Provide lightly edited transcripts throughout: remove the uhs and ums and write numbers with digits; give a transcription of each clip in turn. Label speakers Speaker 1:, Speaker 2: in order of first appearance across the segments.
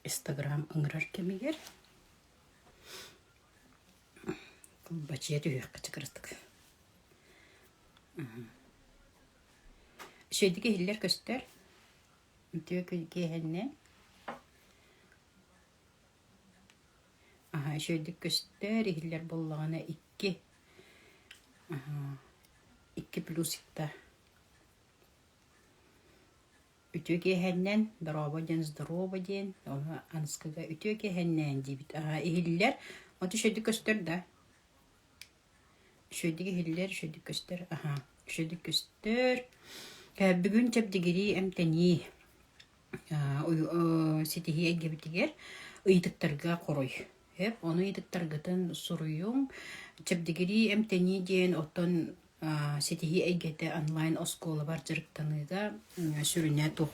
Speaker 1: Инстаграм ыҥырар кэмигэр кылбачыйа түһүөххэ чыкырытык. Үчүгэйдик иһиллэр көстөр. Үтүө киэһэннэ. Аһа, үчүгэйдик көстөр, иһиллэр буоллаҕына икки. Аһа, икки плюсикта. Үтүө киэһэннэн, дорообо диэн здорово диэн, ону аныскыга үтүө киэһэннээн диибит. Аһа, иһиллэр. От үчүгэйдик көстөр да? Үчүгэйдик иһиллэр, үчүгэйдик көстөр. Аһа, үчүгэйдик көстөр. Бүгүн чэбдигирии эмтэнии ситиһии эйгэбитигэр ыйытыктарга хоруй. Эп, ону ыйытыктаргытын суруйуҥ. Чэбдигирии эмтэнии диэн оттон ситиһии эйгэтэ онлайн оскуолабар дьарыктаныыга сүрүнэ туох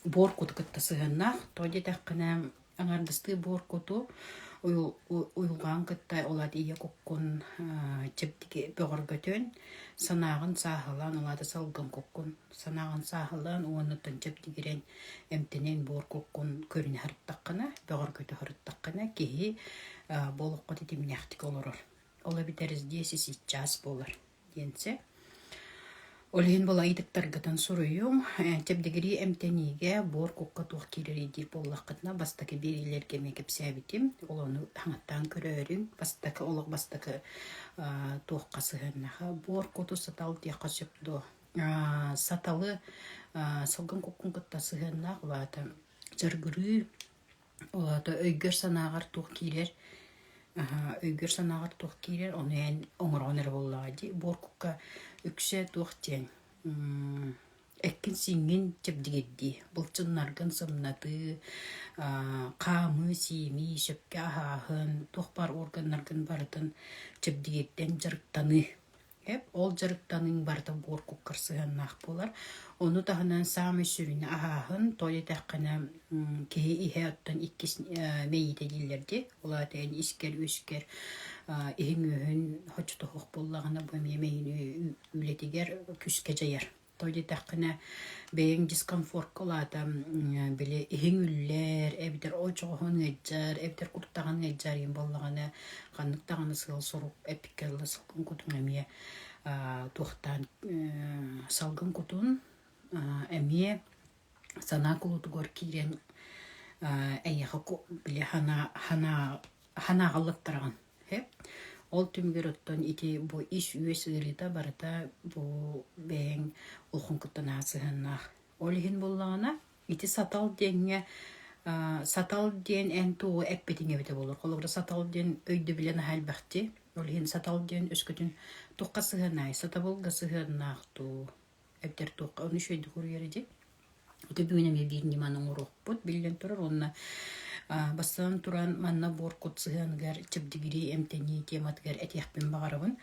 Speaker 1: буор куту кытта сыһыаннаах. Тоҕо диэтэххинэ, Аҥаардастыы буор куту уйулҕаҕын кытта ол аата ийэ куккун чэбдиги бөҕөргөтөн, санааҕын сааһылаан, ол аата салгын куккун санааҕын сааһылаан уонна чэбдигирэн эмтэнэн буор куккун көрүнэ сырыттаххына, бөҕөргөтө сырыттаххына киһи бу олоххо тэтимнээхтик олорор. Ол эбэтэр здесь и сейчас буолар. диэн сөп. Ол иһин була ыйытыктаргытын суруйуҥ. Чэбдигирии эмтэниигэ буор кукка туох киирэрий диир буоллаххытына, бастакы биэриилэргэ эмиэ кэпсээбитим. Ол ону хаҥаттаан көрөөрүҥ. Бастакы олох бастакы туохха сыһыаннаха. Буор куту сатал диэххэ сөп дуо? Саталы салгын куккун кытта сыһыаннаах, ол аата дьаргырыы Ол аата өйгөр-санааҕар туох киирэр, өйгөр-санааҕар туох киирэр, ону эн оҥороҕун эрэ буоллаҕа дии. Буор кукка үксэ туох диэн эккин-сииҥҥин чэбдигирдии, былчыннаргын сымнатыы, хаамыы-сиимии, сөпкө аһааһын, туох баар органнаргын барытын чэбдигирдэн дьарыктаныы. Эп ол дьарыктаныыҥ барыта буор куккар сыһыаннаах буолар. Ону таһынан саамай сүрүнэ аһааһын, тоҕо диэтэххинэ, киһи иһэ оттон иккис мэйиитэ дииллэр дии. Ол аата эн искэр-үөскэр иһиҥ-үөһүн хочотоһуох буоллаҕына, бу эмиэ мэйиини үлэтигэр күүскэ дьайар. Тоҕо диэтэххинэ, бэйэҥ дискомфортка улаата били иһиҥ үллэр, эбэтэр очоҕоһун ыалдьар, эбэтэр куртаҕын ыалдьар диэн буоллаҕына, ханнык даҕаны сыал-сорук эппиккэ дылы салгын кутуҥ эмиэ туохтаан салгын кутун эмиэ санаа кулутугар киирэн эйиэхэ били санаа санаа санааҕаллаттараҕын. Ол түмүгэр оттон ити бу ис-үөс ыарыыта барыта бу бэйэҥ улахан кытта наһаа сыһыаннаах. Ол иһин буоллаҕына, ити сатал диэҥҥэ сатал диэн эн тугу эппитиҥ эбитэ буолуо. Холобура, сатал диэн өйдөбүлэ наһаа элбэхтии. Ол иһин сатал диэн өскөтүн туохха сыһыаннаай? Сатабылга сыһыаннаах дуу? Эбэтэр туохха? Ону үчүгэйдик уруйар ити. Ити бүгүн эмиэ биир ньыманы оҥоруохпут, биллэн турар. Уонна бастатан туран манна буор кут сыһыаныгар чэбдигирии эмтэнии тематыгар этиэхпин баҕарабын.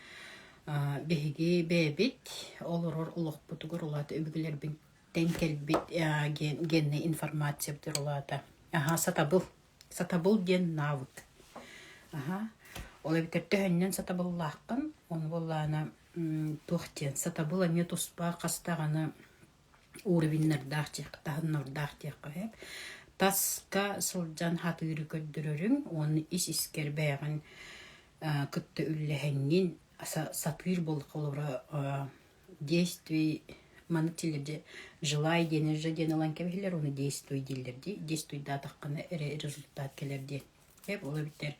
Speaker 1: Биһиги бэйэбит олорор олохпутугар улаата өбүгэлэрбиттэн кэлбит геннэй информациябытыгар улаата аһа сатабыл. Сатабыл диэн навык. Аһа. Ол эбэтэр төһөннөн сатабыллааххын, ону буоллаҕына туох диэн сатабыл эмиэ туспа хас даҕаны уровеннардаах диэххэ, таһымнардаах диэххэ сөп. Таска сылдьан хатыыры көрдөрөрүҥ уонна ис-искэр бэйэҕин кытта үллэһэҥҥин сатыыр буоллахха холобура действий маннык дииллэр дии желай диэни же диэн ылан кэбиһэллэр уонна действуй дииллэр дии действуйдаатаххына эрэ результат кэлэр диэн сөп ол эбэтэр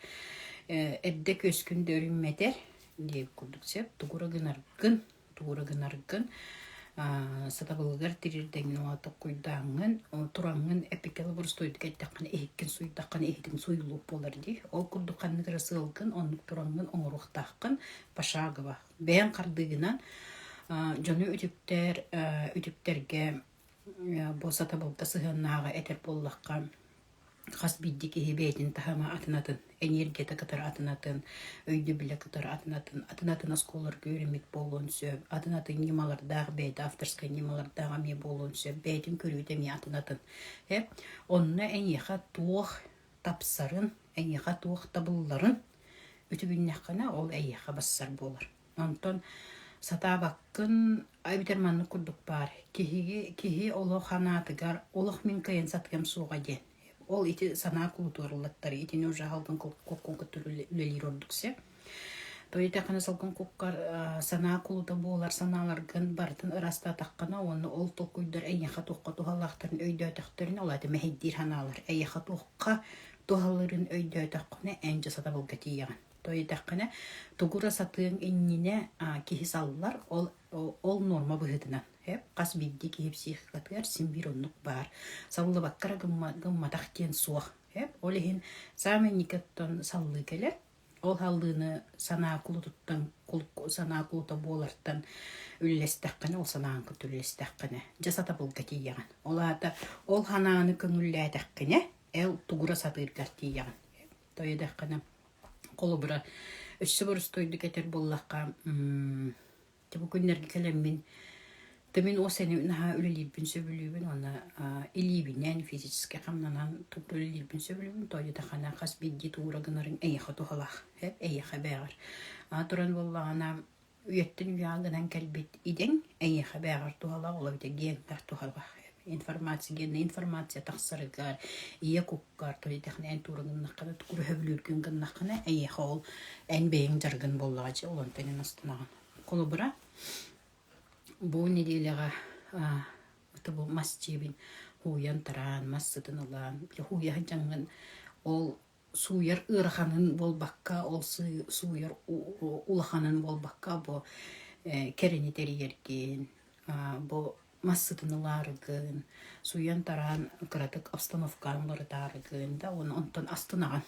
Speaker 1: эрдэ күөскүн да өрүммэтэр диэбит курдук сөп тугу эрэ гынаргын Тугу гынаргын сатабылыгар тириэрдэҥҥин уонна толкуйдааҥҥын, тураҥҥын эппиккэ боростуойдук эттэххинэ иһиккин суйдаххына иһитиҥ суйуллуох буолар дии. Ол курдук ханнык эрэ сыалгын оннук тураҥҥын оҥоруохтааххын пошагово. Бэйэҥ хардыыгынан дьону үтүктэр үтүктэргэ бу сатабылга сыһыаннааҕы этэр буоллахха Хас биирдии киһи бэйэтин таһыма атын-атын, эниэргийэтэ кытары атын-атын, өйдөбүлэ кытары атын-атын, атын-атын оскуолаларга үөрэммит буолуон сөп, атын-атын ньымалардаах бэйэтэ авторскай ньымалардаах эмиэ буолуон сөп, бэйэтин көрүүтэ эмиэ атын-атын. Э, онно эйиэхэ туох тапсарын, эйиэхэ туох табылларын үтүгүннэххинэ, ол эйиэхэ бассар буолар. Онтон Сатаабаккын эбэтэр маннык курдук баар киһиги киһи олох санаатыгар олох мин кыайан сатыам суоҕа диэн. Ол ити санаа кулутуоруллаттар итини уже салгын куккун кытта үлэлиир ордук сөп. То итэххинэ салгын куккар санаа кулута буолар санааларгын барытын ырастаатаххына уонна ол толкуйдар эйиэхэ туохха туһалаахтарын өйдөөтөхтөрүнэ ол аата мэһэйдиир санаалар эйиэхэ туохха туһалыырын өйдөөтөххүнэ эн дьэ сатабылга тиийэҕин. То итэххинэ тугу эрэ сатыаҥ иннинэ киһи саллар ол ол нуорма быһыытынан хас биирдии киһи психикатыгар син биир оннук баар. Саллыбакка эрэ гымматах диэн суох. Ол иһин саамай инникиттэн саллыы кэлэр. Ол халлыыны санаа кулутуттан санаа кулута буолартан үллэстэххинэ, ол санааҥ кытта үллэстэххинэ, дьэ сатабылга тиийэҕин. Ол аата ол санааны көҥүллээтэххинэ, эл тугура сатыыргар тиийэҕин. Тойодэххинэ, холобура, өссө боростуойдук этэр буоллахха, Дьэ бу күннэргэ кэлэммин да мин осени наһаа үлэлиирбин сөбүлүүбүн уонна илиибинэн физически хамнанан тугу үлэлиирбин сөбүлүүбүн. Тоойутахана хас биирдии туура гынарыҥ эйиэхэ туһалаах, эйиэхэ бээҕэр. Туран буоллаҕына үйэттэн үйэҕэ гынан кэлбит идэҥ эйиэхэ бээҕэр туһалаах, ол эбэтэр геннэр туһалаах. Информация геннэ информация тахсарыгар, ийэ куккар, тоойутахына эн туура гыннаххына, тугу сөбүлүүргүн гыннаххына, эйиэхэ ол эн бэйэҥ дьарыгын буоллаҕа дьэ, ол онтон эн астынаҕын. Холобура, бу нэдиэлэҕэ бу мас дьиэбин һууйан-тараан, мас сытын ылан, һууйа сылдьаҥҥын ол сууйар ыараханын буолбакка, ол сууйар улаханын буолбакка, бу кэрэни тэрийэргин, бу мас сытын ылаарыгын, сууйан-тараан кыратык обстановканы уларытаарыгын да уонна онтон астынаҕын.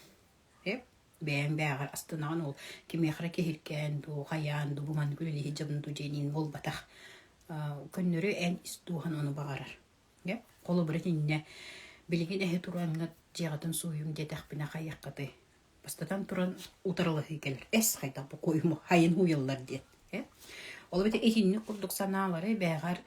Speaker 1: Бэйэҥ бэйэҕэр астынаҕын ол кимиэхэ эрэ киһиргээн дуу, хайаан дуу, бу маннык үлэлии сылдьабын дуу диэниин буолбатах. Көннөрү эн ис дууһан ону баҕарар. Холобура итиннэ билигин эһи тураҥҥыт дьиэҕитин сууйуҥ диэтэхпинэ хайыаххытый? Бастатан туран утарылаһыы кэлэр. Эс хайдах бу куйуму хайын һууйаллар диэн. Ол эбэтэр итинник курдук санаалары бэйэҕэр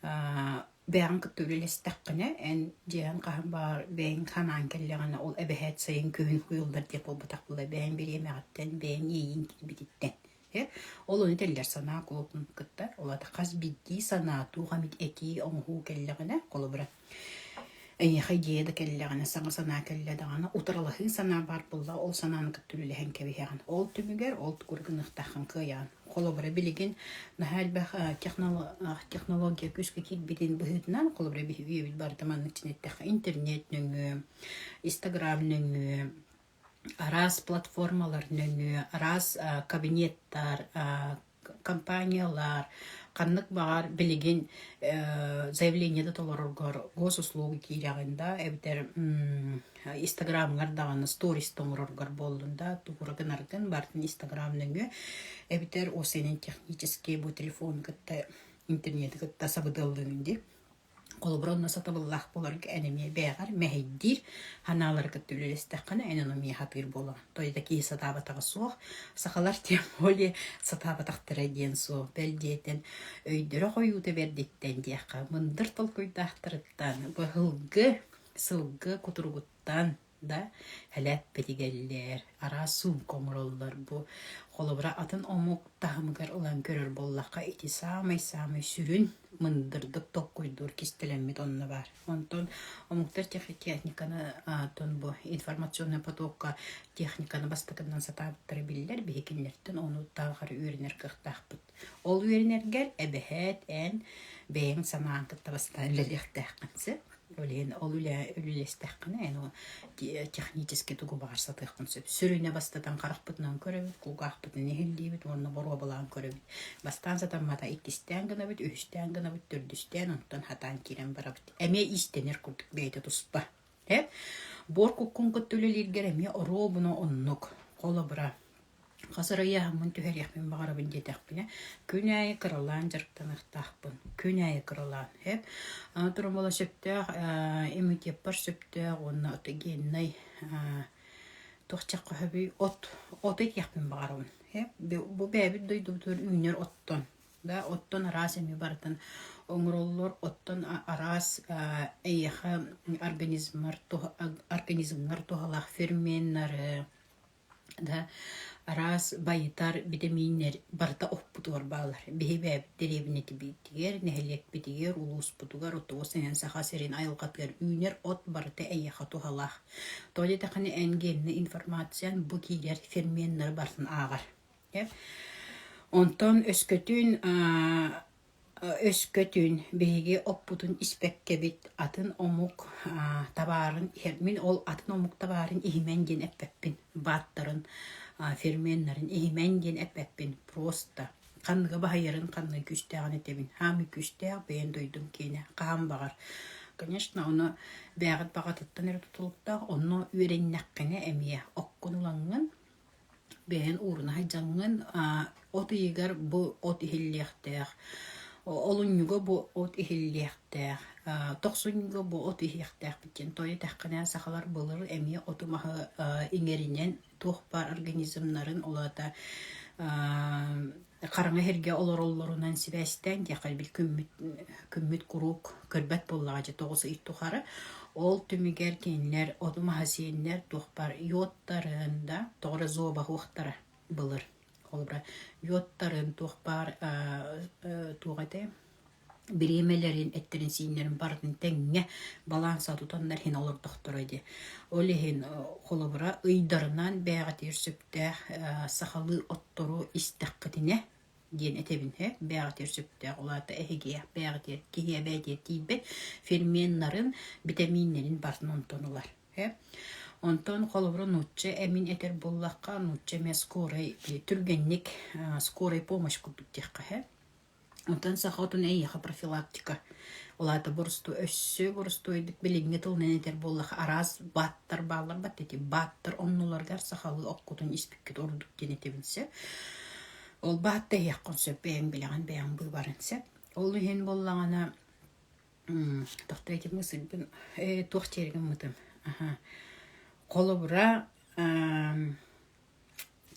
Speaker 1: Бэйэҕин кытта үлэлэстэххинэ, эн дьиэҕин хаһан баҕар бэйэҥ санаан кэллэҕинэ, ол эбэһээт сайын күһүн уйуллар диэн буолбатах буолла. Бэйэҥ бириэмэҕиттэн, бэйэҥ иэйииҥ киирбититтэн. Э? Ол ону этэллэр санаа кулутун кытта. Ол аата хас биирдии санаа туох эмит этии, оҥоһуу кэллэҕинэ, холобура, Эйиэхэ идея да кэллэҕинэ, саҥа санаа кэллэ даҕаны, утарылаһыы санаа баар буолла, ол санааны кытта үлэлэһэн кэбиһэҕин. Ол түмүгэр ол тугу гыныахтааххын кыайаҕын. Холобура, билигин наһаа элбэх технология күүскэ киирбитин быһыытынан, холобура, биһиги үйэбит барыта маннык дьин эттэххэ, интернет нөҥүө, Инстаграм нөҥүө, араас платформалар нөҥүө, араас кабинеттар, компаниялар ханнык баҕар билигин заявление да толороргор госуслуги киирэҕин да эбэтэр инстаграмҥар даҕаны сторис оҥороргор буоллун да тугура гынаргын барытын инстаграм нөҥүө эбэтэр осенин технически бу телефону кытта интернети кытта сабыдыаллыыгын дии. Холобура, онно сатабыллаах буоларга эн эмиэ бэйэҕэр мэһэйдиир санаалары кытта үлэлэстэххинэ, эн ону эмиэ сатыыр буолаҕын. То есть киһи сатаабатаҕа суох, сахалар тем более сатаабатахтара диэн суох. Бэл диэтэн өйдөрө хойуута бэрдиттэн диэххэ, мындыр толкуйдаахтарыттан, быһылгы, сылгы кутуругуттан да элэппитигэллэр, араас суумка оҥороллор. Бу холобура атын омук таһымыгар ылан көрөр буоллахха, ити саамай-саамай сүрүн мындырдык толкуйдуур кистэлэммит онно баар. Онтон омуктар техниканы атын бу информационнай потокка техниканы бастакынан сатаабыттара биллэр, биһи кинилэртэн ону тааҕар үөрэнэр кыахтаахпыт. Ол үөрэнэргэр эбэһээт эн бэйэҥ санааҥ кытта бастаан үлэлиэхтээххин сөп. Ол иһин ол үлэ үлэлэстэххинэ эн ол технически тугу баҕар сатыаххын сөп. Сүрүнэ бастатан харахпытынан көрөбүт, кулгаахпытынан иһиллиибит уонна боруобалаан көрөбүт. Бастаан сатаммата иккистээн гынабыт, үһүстээн гынабыт, төрдүстээн, онтон хатаан киирэн барабыт. Эмиэ иистэнэр курдук бэйэтэ туспа. Э? Буор куккун кытта үлэлииргэр эмиэ оруобуна оннук. Холобура, Хас эрэ ыйааһыммын түһэриэхпин баҕарабын диэтэхпинэ, күн аайы кыралаан дьарыктаныахтаахпын. Күн аайы кыралаан. Эп аны туран буола сөптөөх иммунитеппар сөптөөх уонна отогеннай туох диэххэ сөбүй от оту этиэхпин баҕарабын. Эп бу бэйэбит дойдубутугар үүнэр оттон да оттон араас эми барытын оҥороллор оттон араас эйиэхэ организмҥар туһалаах ферменнары. Да араас байытар битэмииннэр барыта оппутугар бааллар. Биһи бэйэбит дэриэбинэтибитигэр, нэһилиэкпитигэр, улууспутугар отуос иһэн Саха сирин айылҕатыгар үүнэр от барыта эйиэхэ туһалаах. Тоҕо диэтэххинэ эн геннэй информациян бу киирэр ферменнары барытын ааҕар. Онтон өскөтүн Өскөтүн биһиги оппутун испэккэбит атын омук табаарын иһэр мин ол атын омук табаарын иһимэн диэн эппэппин бааттарын ферменнэрин иһимэн диэн эппэппин просто ханныга баһыйарын ханныгы күүстээҕин этэбин хаамый күүстээх бэйэн дойдум киэнэ хаһан баҕар конечно ону бэйэҕит баҕатыттан эрэ тутулуктаах онно үөрэннэххинэ эмиэ оккун ылаҥҥын Бэйэн ууруна сылдьаҥҥын от ыйыгар бу от иһиллиэхтээх, олунньуга бу от иһиллиэхтээх, тохсунньуга бу от иһиэхтээхпит диэн тоҕо диэтэххинэ сахалар былыр эмиэ оту-маһы иҥэринэн туох баар организмнарын ол аата хараҥа сиргэ олороллорунан сибээстээн диэххэ бил күммүт күммүт куруук көрбөт буоллаҕа дьэ 9 ый тухары ол түмүгэр кинилэр оту-маһы сиэннэр туох баар йодтарын да тоҕо эрэ зообаһуохтара былыр холобура йодтарын туох баар туох этэй бириэмэлэрин, эттэрин-сииннэрин барытын тэҥҥэ баланса тутаннар иһин олордохторо дии. Ол иһин холобура ыйдарынан бэйэҕитигэр сөптөөх сахалыы оттору истэххитинэ диэн этэбин ээ бэйэҕитигэр сөптөөх ол аата эһигиэх бэйэҕитигэр киһи эбээтигэр тиийбэт ферменнарын, битэмииннэрин барытын онтон ылар. Онтон холобура нуучча эмин этэр буоллахха нуучча эмиэ скорай түргэнник скорай помощь курдук диэххэ сөп. Онтон саха отун эйиэхэ профилактика. Ол аата боростуой өссө боростуойдук билиҥҥи тылынан этэр буоллахха араас бааттар бааллар бат ити бааттар оннуларыгар сахалыы оккутун испиккит ордук диэн этэбин сөп. Ол баатта иһиэххин сөп бэйэҥ билэҕин бэйэҥ быыбарын сөп. Ол иһин буоллаҕына тохтоо ити мысырбын туох диэри гыммытым аха холобура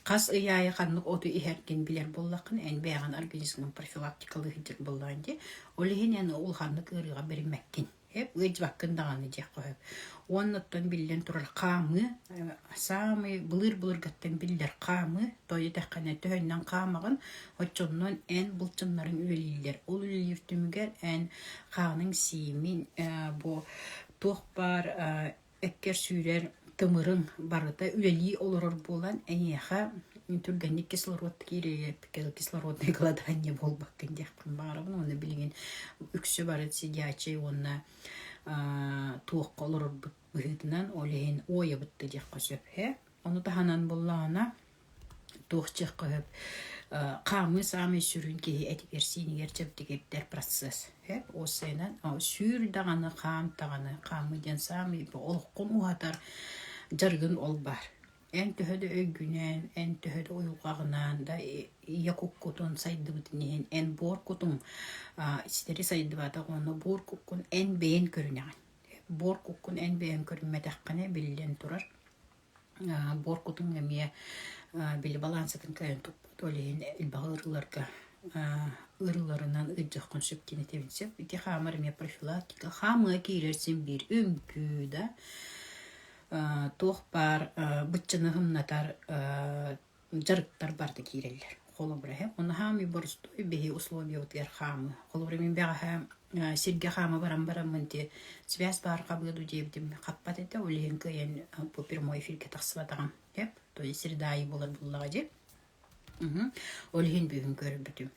Speaker 1: Хас ый аайы ханнык оту иһэргин билэр буоллаххына, эн бэйэҕин организмҥын профилактикалыы сылдьар буоллаҕыҥ дии. Ол иһин эн улаханнык ыарыыга бэриммэккин. Эп ыалдьыбаккын даҕаны диэххэ сөп. Уонна оттон биллэн турар хаамыы, саамай былыыр-былыргыттан биллэр хаамыы, тоҕо диэтэххинэ төһөннөн хаамаҕын, оччоннон эн былчыҥнарыҥ үлэлииллэр. Ол үлэлиир түмүгэр эн хааныҥ-сиимин бу туох баар эккэр сүүрэр тымырыҥ барыта үлэлии олорор буолан, эйиэхэ түргэнник кислород киирэр, кислородное голодание буолбаккын диэхпин баҕарабын уонна билигин үксэ бары сидячий уонна туохха олорорбут быһыытынан ол иһин уойабыт да диэххэ сөп ээ. Ону таһынан буоллаҕына туох диэххэ сөп хаамыы саамай сүрүн киһи этигэр-сиинигэр чэбдигирдэр процесс сөп уопсайынан сүүр даҕаны хаам даҕаны хаамыы диэн саамай олоххун уһатар дьарыгын ол баар эн төһө да өйгүнэн эн төһө да уйулҕаҕынан да ийэ куккутун сайдыбытын иһин эн буор кутуҥ ситэри сайдыбатах уонна буор куккун эн бэйэн көрүнэҕин буор куккун эн бэйэн көрүммэтэххинэ биллэн турар Буор кутуҥ эмиэ били балаансатын кыайан туппат, ол иһин элбэх ыарыыларга ыарыыларынан ыалдьыаххын сөп диэн этэбин сөп. Ити хаамар эмиэ профилактика. Хаамыа киирэр син биир үҥкүү да, туох баар быччыны һымнатар дьарыктар барыта киирэллэр. Холобура, эһэ ону хаамыы боростуой биһи условиябытыгар хаамыы. Холобура, мин бэҕэһээ сиргэ хаама баран бараммын ити связь баар хабыа дуу диэбитим хаппат этэ, ол иһин кыайан бу прямой эфиргэ тахсыбатаҕым. Эп, то есть среда аайы буолар буоллаҕа дии. Ол иһин бүгүн көрбүтүм.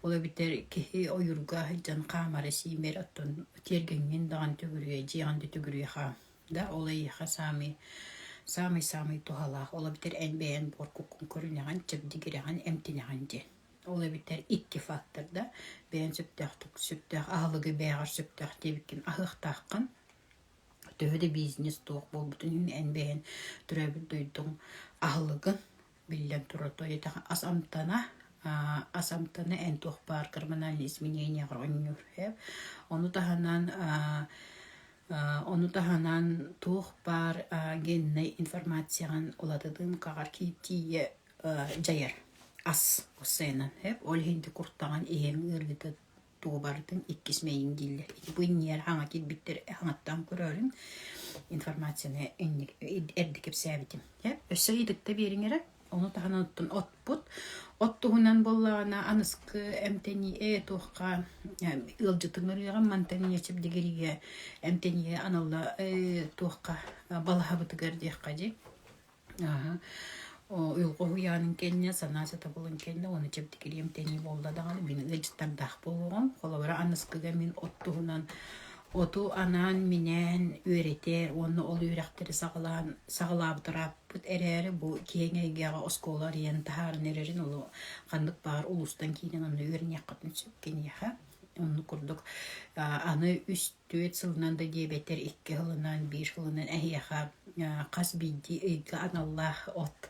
Speaker 1: Ол эбэтэр киһи ойуурга сылдьан хаамара сиимэр, оттон тиэргэҥҥин даҕаны төгүрүйэ, дьиэҕин да төгүрүйэ хаам. Да, ол эйиэхэ саамай саамай-саамай туһалаах. Ол эбэтэр эн бэйэҥ буор куккун көрүнэҕин, чэбдигирэҕин, эмтинэҕин диэн. Ол эбэтэр икки фактор да, бэйэҥ сөптөөхтүк сөптөөх аһылыгы бэйэҕэр сөптөөх диэбиккин аһыахтааххын. Төһө да бизнес туох буолбутун иһин эн бэйэҥ төрөөбүт дойдуҥ аһылыгын биллэн турар то ас амтана ас амтана эн туох баар гормональные изменениеҕар оонньуур ону таһынан ону таһынан туох баар геннай информацияҕын улатытын хаҕар тиийэ дьайар ас уссайынан ол иһин куртаҕын иһиҥ ыарыыта. Тугу барытын иккис мэйиҥ дииллэр. Ити бу иннигэр хаҥа киирбиттэр хаҥаттан көрөөрүҥ информацияны эрдэ кэпсээбитим. Өссө ыйытыкта биэриҥ эрэ. Ону таһынан оттон отпут. От туһунан буоллаҕына аныскы эмтэнии ээ туохха ыалдьытыҥ ырыаҕын мантан ийэ чэбдигиригэ эмтэниигэ аналла туохха балаһабытыгар диэххэ дии. Ааһа уйулҕа уһуйаанын кэннэ, санаа сатабылын кэннэ уонна чэбдигирии эмтэнии буолла даҕаны мин ыалдьыттардаах буолуоҕум. Холобура аныскыга мин от туһунан оту анаан-минээн үөрэтэр уонна ол үөрэхтэри саҕалаан саҕалаабыт ырааппыт эрээри бу киэҥ эйгэҕэ оскуола арыйан таһааран эрэрин ол ханнык баар улуустан киирэн онно үөрэниэххитин сөп киниэхэ. Оннук курдук аны үс түөрт сылынан да диэбэтэр икки сылынан, биир сылынан эһиэхэ хас биирдии ыйга аналлаах от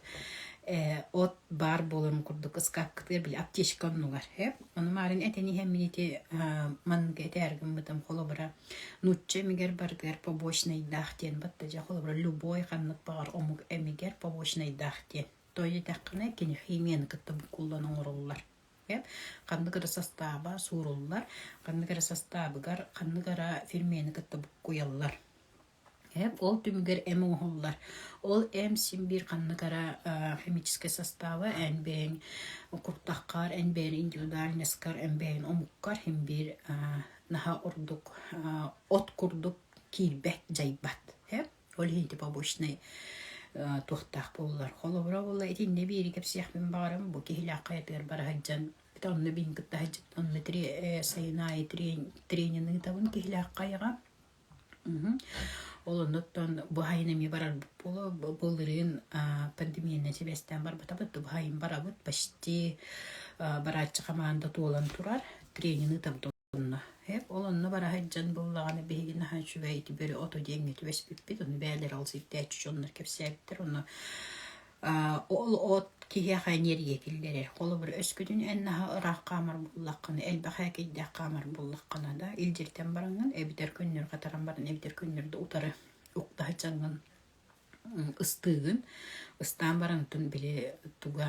Speaker 1: от баар буоларын курдук ыскаапкытыгар били аптечка оннугар ээ ону маарын этэн иһэммин ити маннык этээр гыммытым холобура нуучча эмигэр барытыгар побочнайдаах диэн батта дьэ холобура любой ханнык баҕар омук эмигэр побочнайдаах диэн тоҕо диэтэххинэ кини химияны кытта буккуллан оҥоруллар Ханнык эрэ састааба сууруллар, ханнык эрэ састаабыгар ханнык эрэ фермени кытта буккуйаллар. Ол түмүгэр эм оҥоһуллар. Ол эм син биир ханнык эрэ химическэй састааба эн бэйэҥ куртаххар, эн бэйэҥ индивидуальноскар, эн бэйэҥ омуккар син биир наһаа ордук от курдук киирбэт, дьайбат. Ол иһин ити побочнай туохтаах буоллар. Холобура буолла итиннэ биири кэпсиэхпин баҕарам бу киһилээх хайатыгар бара сылдьан онно биин кытта онно сайын аайы тренинг ыытабын киһилээх хайаҕа. Ол оннуттан бу сайын эмиэ барарбыт буолуо. Былырыын пандемиянан сибээстээн барбатабыт. Бу сайын барабыт. Почти барааччы хамаанда туолан турар. Тренинг ыытабыт Онно ол онно бара сылдьан буоллаҕына биһиги наһаа үчүгэй ити бөрө ото диэҥҥэ түбэспиппит, ону бэйэлэрэ ол сирдээччи дьоннор кэпсээбиттэр, ону ол от киһиэхэ эниэргийэ киллэрэр. Холобур, өскөтүн эн наһаа ыраах хаамар буоллаххына, элбэх ээкэйдээх хаамар буоллаххына да, илдьиритэн бараҥҥын, эбэтэр көннөрү хатаран баран, эбэтэр көннөрү да утары укта сылдьаҥҥын ыстыыгын, ыстаан баран оттон били туга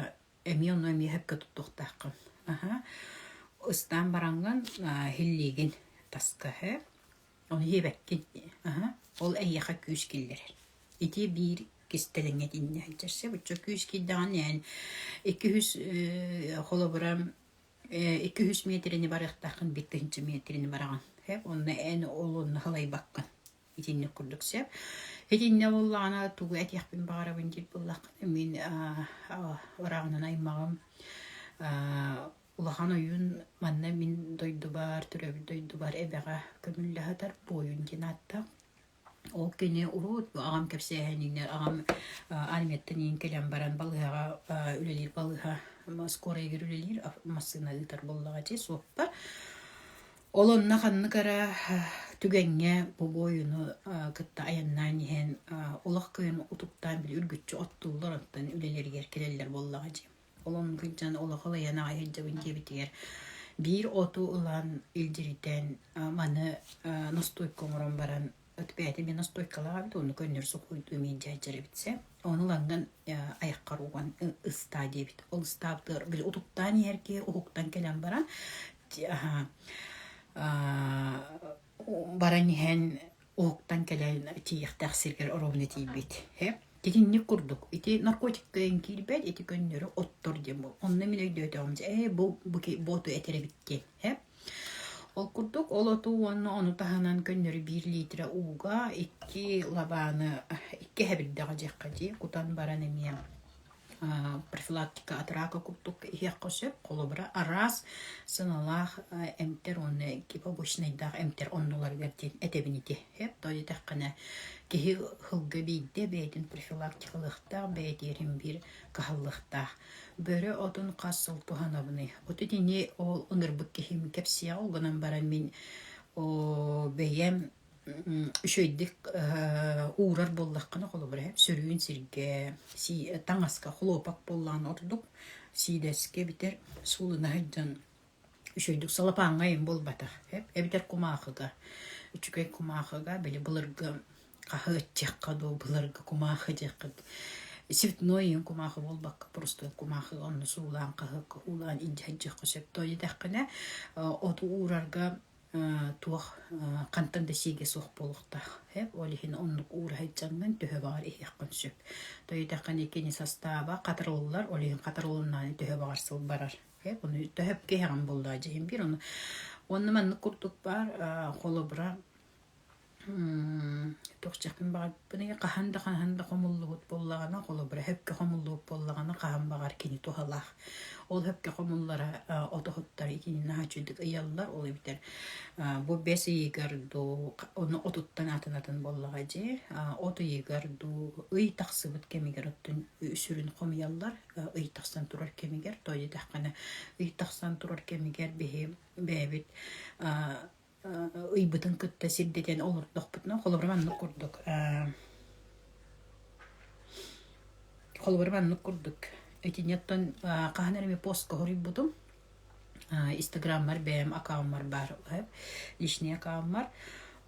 Speaker 1: Эмиэ ону эмиэ сөпкө туттуохтааххын. Аһа. Ыстаан бараҥҥын иһиллиигин таска һэ. Ону иһиэбэккин. Аһа. Ол эйиэхэ күүс киллэрэр. Ити биир кистэлэҥэ итиннэ сылдьар сөп. Оччо күүс киирдэҕинэ эн 200 холобура 200 миэтэрэни барыахтааххын 1000 миэтэрэни бараҕын. Сөп. Онно эн ол онно халайбаккын. Итинник курдук сөп. Итиннэ буоллаҕына тугу этиэхпин баҕарабын диир буоллаххына, мин ырааҕынан аймаҕым улахан ойуун манна мин дойдубар, төрөөбүт дойдубар эбэҕэ көмүллэ сытар буойун диэн ааттаах. Ол кини урут аҕам кэпсээһининэн аҕам армияттан иин кэлэн баран балыыһаҕа үлэлиир балыыһа скорайыгар үлэлиир массыына ыытар буоллаҕа дии суоппар. Ол онно ханнык эрэ түгэҥҥэ бу буойуну кытта айаннаан иһэн олох кыайан утуктаан били үргүччү оттууллар оттон үлэлэригэр кэлэллэр буоллаҕа дии. Ол оннук сылдьан олох ылайан аҕай сылдьабын диэбитигэр биир оту ылан илдьиритэн маны ностуойка оҥорон баран бэйэтэ эмиэ ностуойкалаах эбит онну көннөрү сухуйдуу эмиэ дьээдьэр эбит сэ. Ону ылаҥҥын айаххар уган ыстаа диэбит. Ол ыстаабытыгар били утуктаан иһэр киһи уһуктан кэлэн баран баран иһэн уһуктан кэлэн тиийиэхтээх сиргэр оруобуна тиийбит. Итинник курдук ити наркотикка киирбэт ити көннөрү оттор диэн буол. Онно мин өйдөөтөҕүм дьэ ээ бу бу оту этэр эбит диэн. Ол курдук ол оту уонна ону таһынан көннөрү биир литрэ ууга икки лабааны икки эһэбирдэҕи дьиэххэ дии кутан баран эмиэ профилактика от рака курдук иһиэххэ сөп. Холобура, араас сыаналаах эмтэр уонна побочнайдаах эмтэр оннуларыгар диэн этэбин ити. Тоҕо диэтэххинэ, киһи сылга биирдэ бэйэтин профилактикалыахтаах, бэйэтигэр биир кыһаллыахтаах. Бөрө отун хас сыл туһанабыный? От итини ол ынырбыт киһим кэпсиэҕэ, ол гынан баран мин бэйэм үчүгэйдик уурар буоллаххына, холобура, сөрүүн сиргэ, таҥаска хлопок буоллаҕына ордук, сиидэскэ эбэтэр суулана сылдьан үчүгэйдик салапааҥҥа айан буолбатах, эбэтэр кумаахыга, үчүгэй кумаахыга, били былыргы хаһыат диэххэ дуу, былыргы кумаахы диэххэ дуу. Цветной иһин кумаахы буолбакка, просто кумаахы онно суулаан хаһыакка уулаан илдьэ сылдьыахха сөп. Тоҕо диэтэххинэ, оту уурарга туох хантан да сиигэ суох буолуохтаах. Ол иһин оннук уура сылдьаҥҥын төһө баҕар иһиэххин сөп. Тоҕо диэтэххинэ кини састааба хатарыллар, ол иһин хатарылыннаҕына төһө баҕар сыл барар. Ону төһө иһэҕин буоллаҕа дьиһин биир ону. Уонна маннык курдук баар холобура Туох диэхпин баҕарбыный, хаһан да хаһан да хомуллубут буоллаҕына, холобура, сөпкө хомуллубут буоллаҕына, хаһан баҕар кини туһалаах. Ол сөпкө хомуллара отоһуттар итини наһаа үчүгэйдик ыйаллар, ол эбэтэр бу бэс ыйыгар дуу, ону отуттан атын-атын буоллаҕа дии, от ыйыгар дуу, ый тахсыбыт кэмигэр оттон сүрүн хомуйаллар, ый тахсан турар кэмигэр, тоҕо диэтэххинэ, ый тахсан турар кэмигэр биһи бэйэбит ыйбытын кытта сирдэтэн олордохпутуна, холобура маннык курдук холобура маннык курдук итини оттон хаһан эрэ эмэ постка хоруйбутум инстаграммар бэйэм аккауммар баар личный аккауммар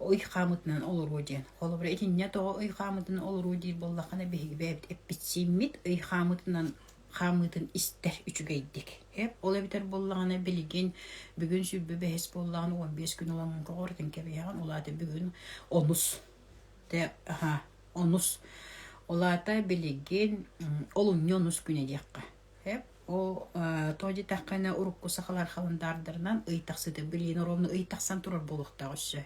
Speaker 1: ый хаамытынан олоруо диэн. Холобура итиннэ тоҕо ый хаамытынан олоруо диир буоллаххына биһиги бэйэбит эппит-сииммит ый хаамытынан хаамыытын истэр үчүгэйдик. Эп ол эбэтэр буоллаҕына билигин бүгүн 25 буоллаҕына 15 күн ылаҥҥын көҕүрүтэн кэбиһэҕин, ол аата бүгүн онус те аха онус ол аата билигин олунньу онус күнэ диэххэ. Эп ол тоҕо диэтэххинэ урукку сахалар халандаардарынан ый тахсыыта билигин ровно ый тахсан турар буолуохтаах өссө.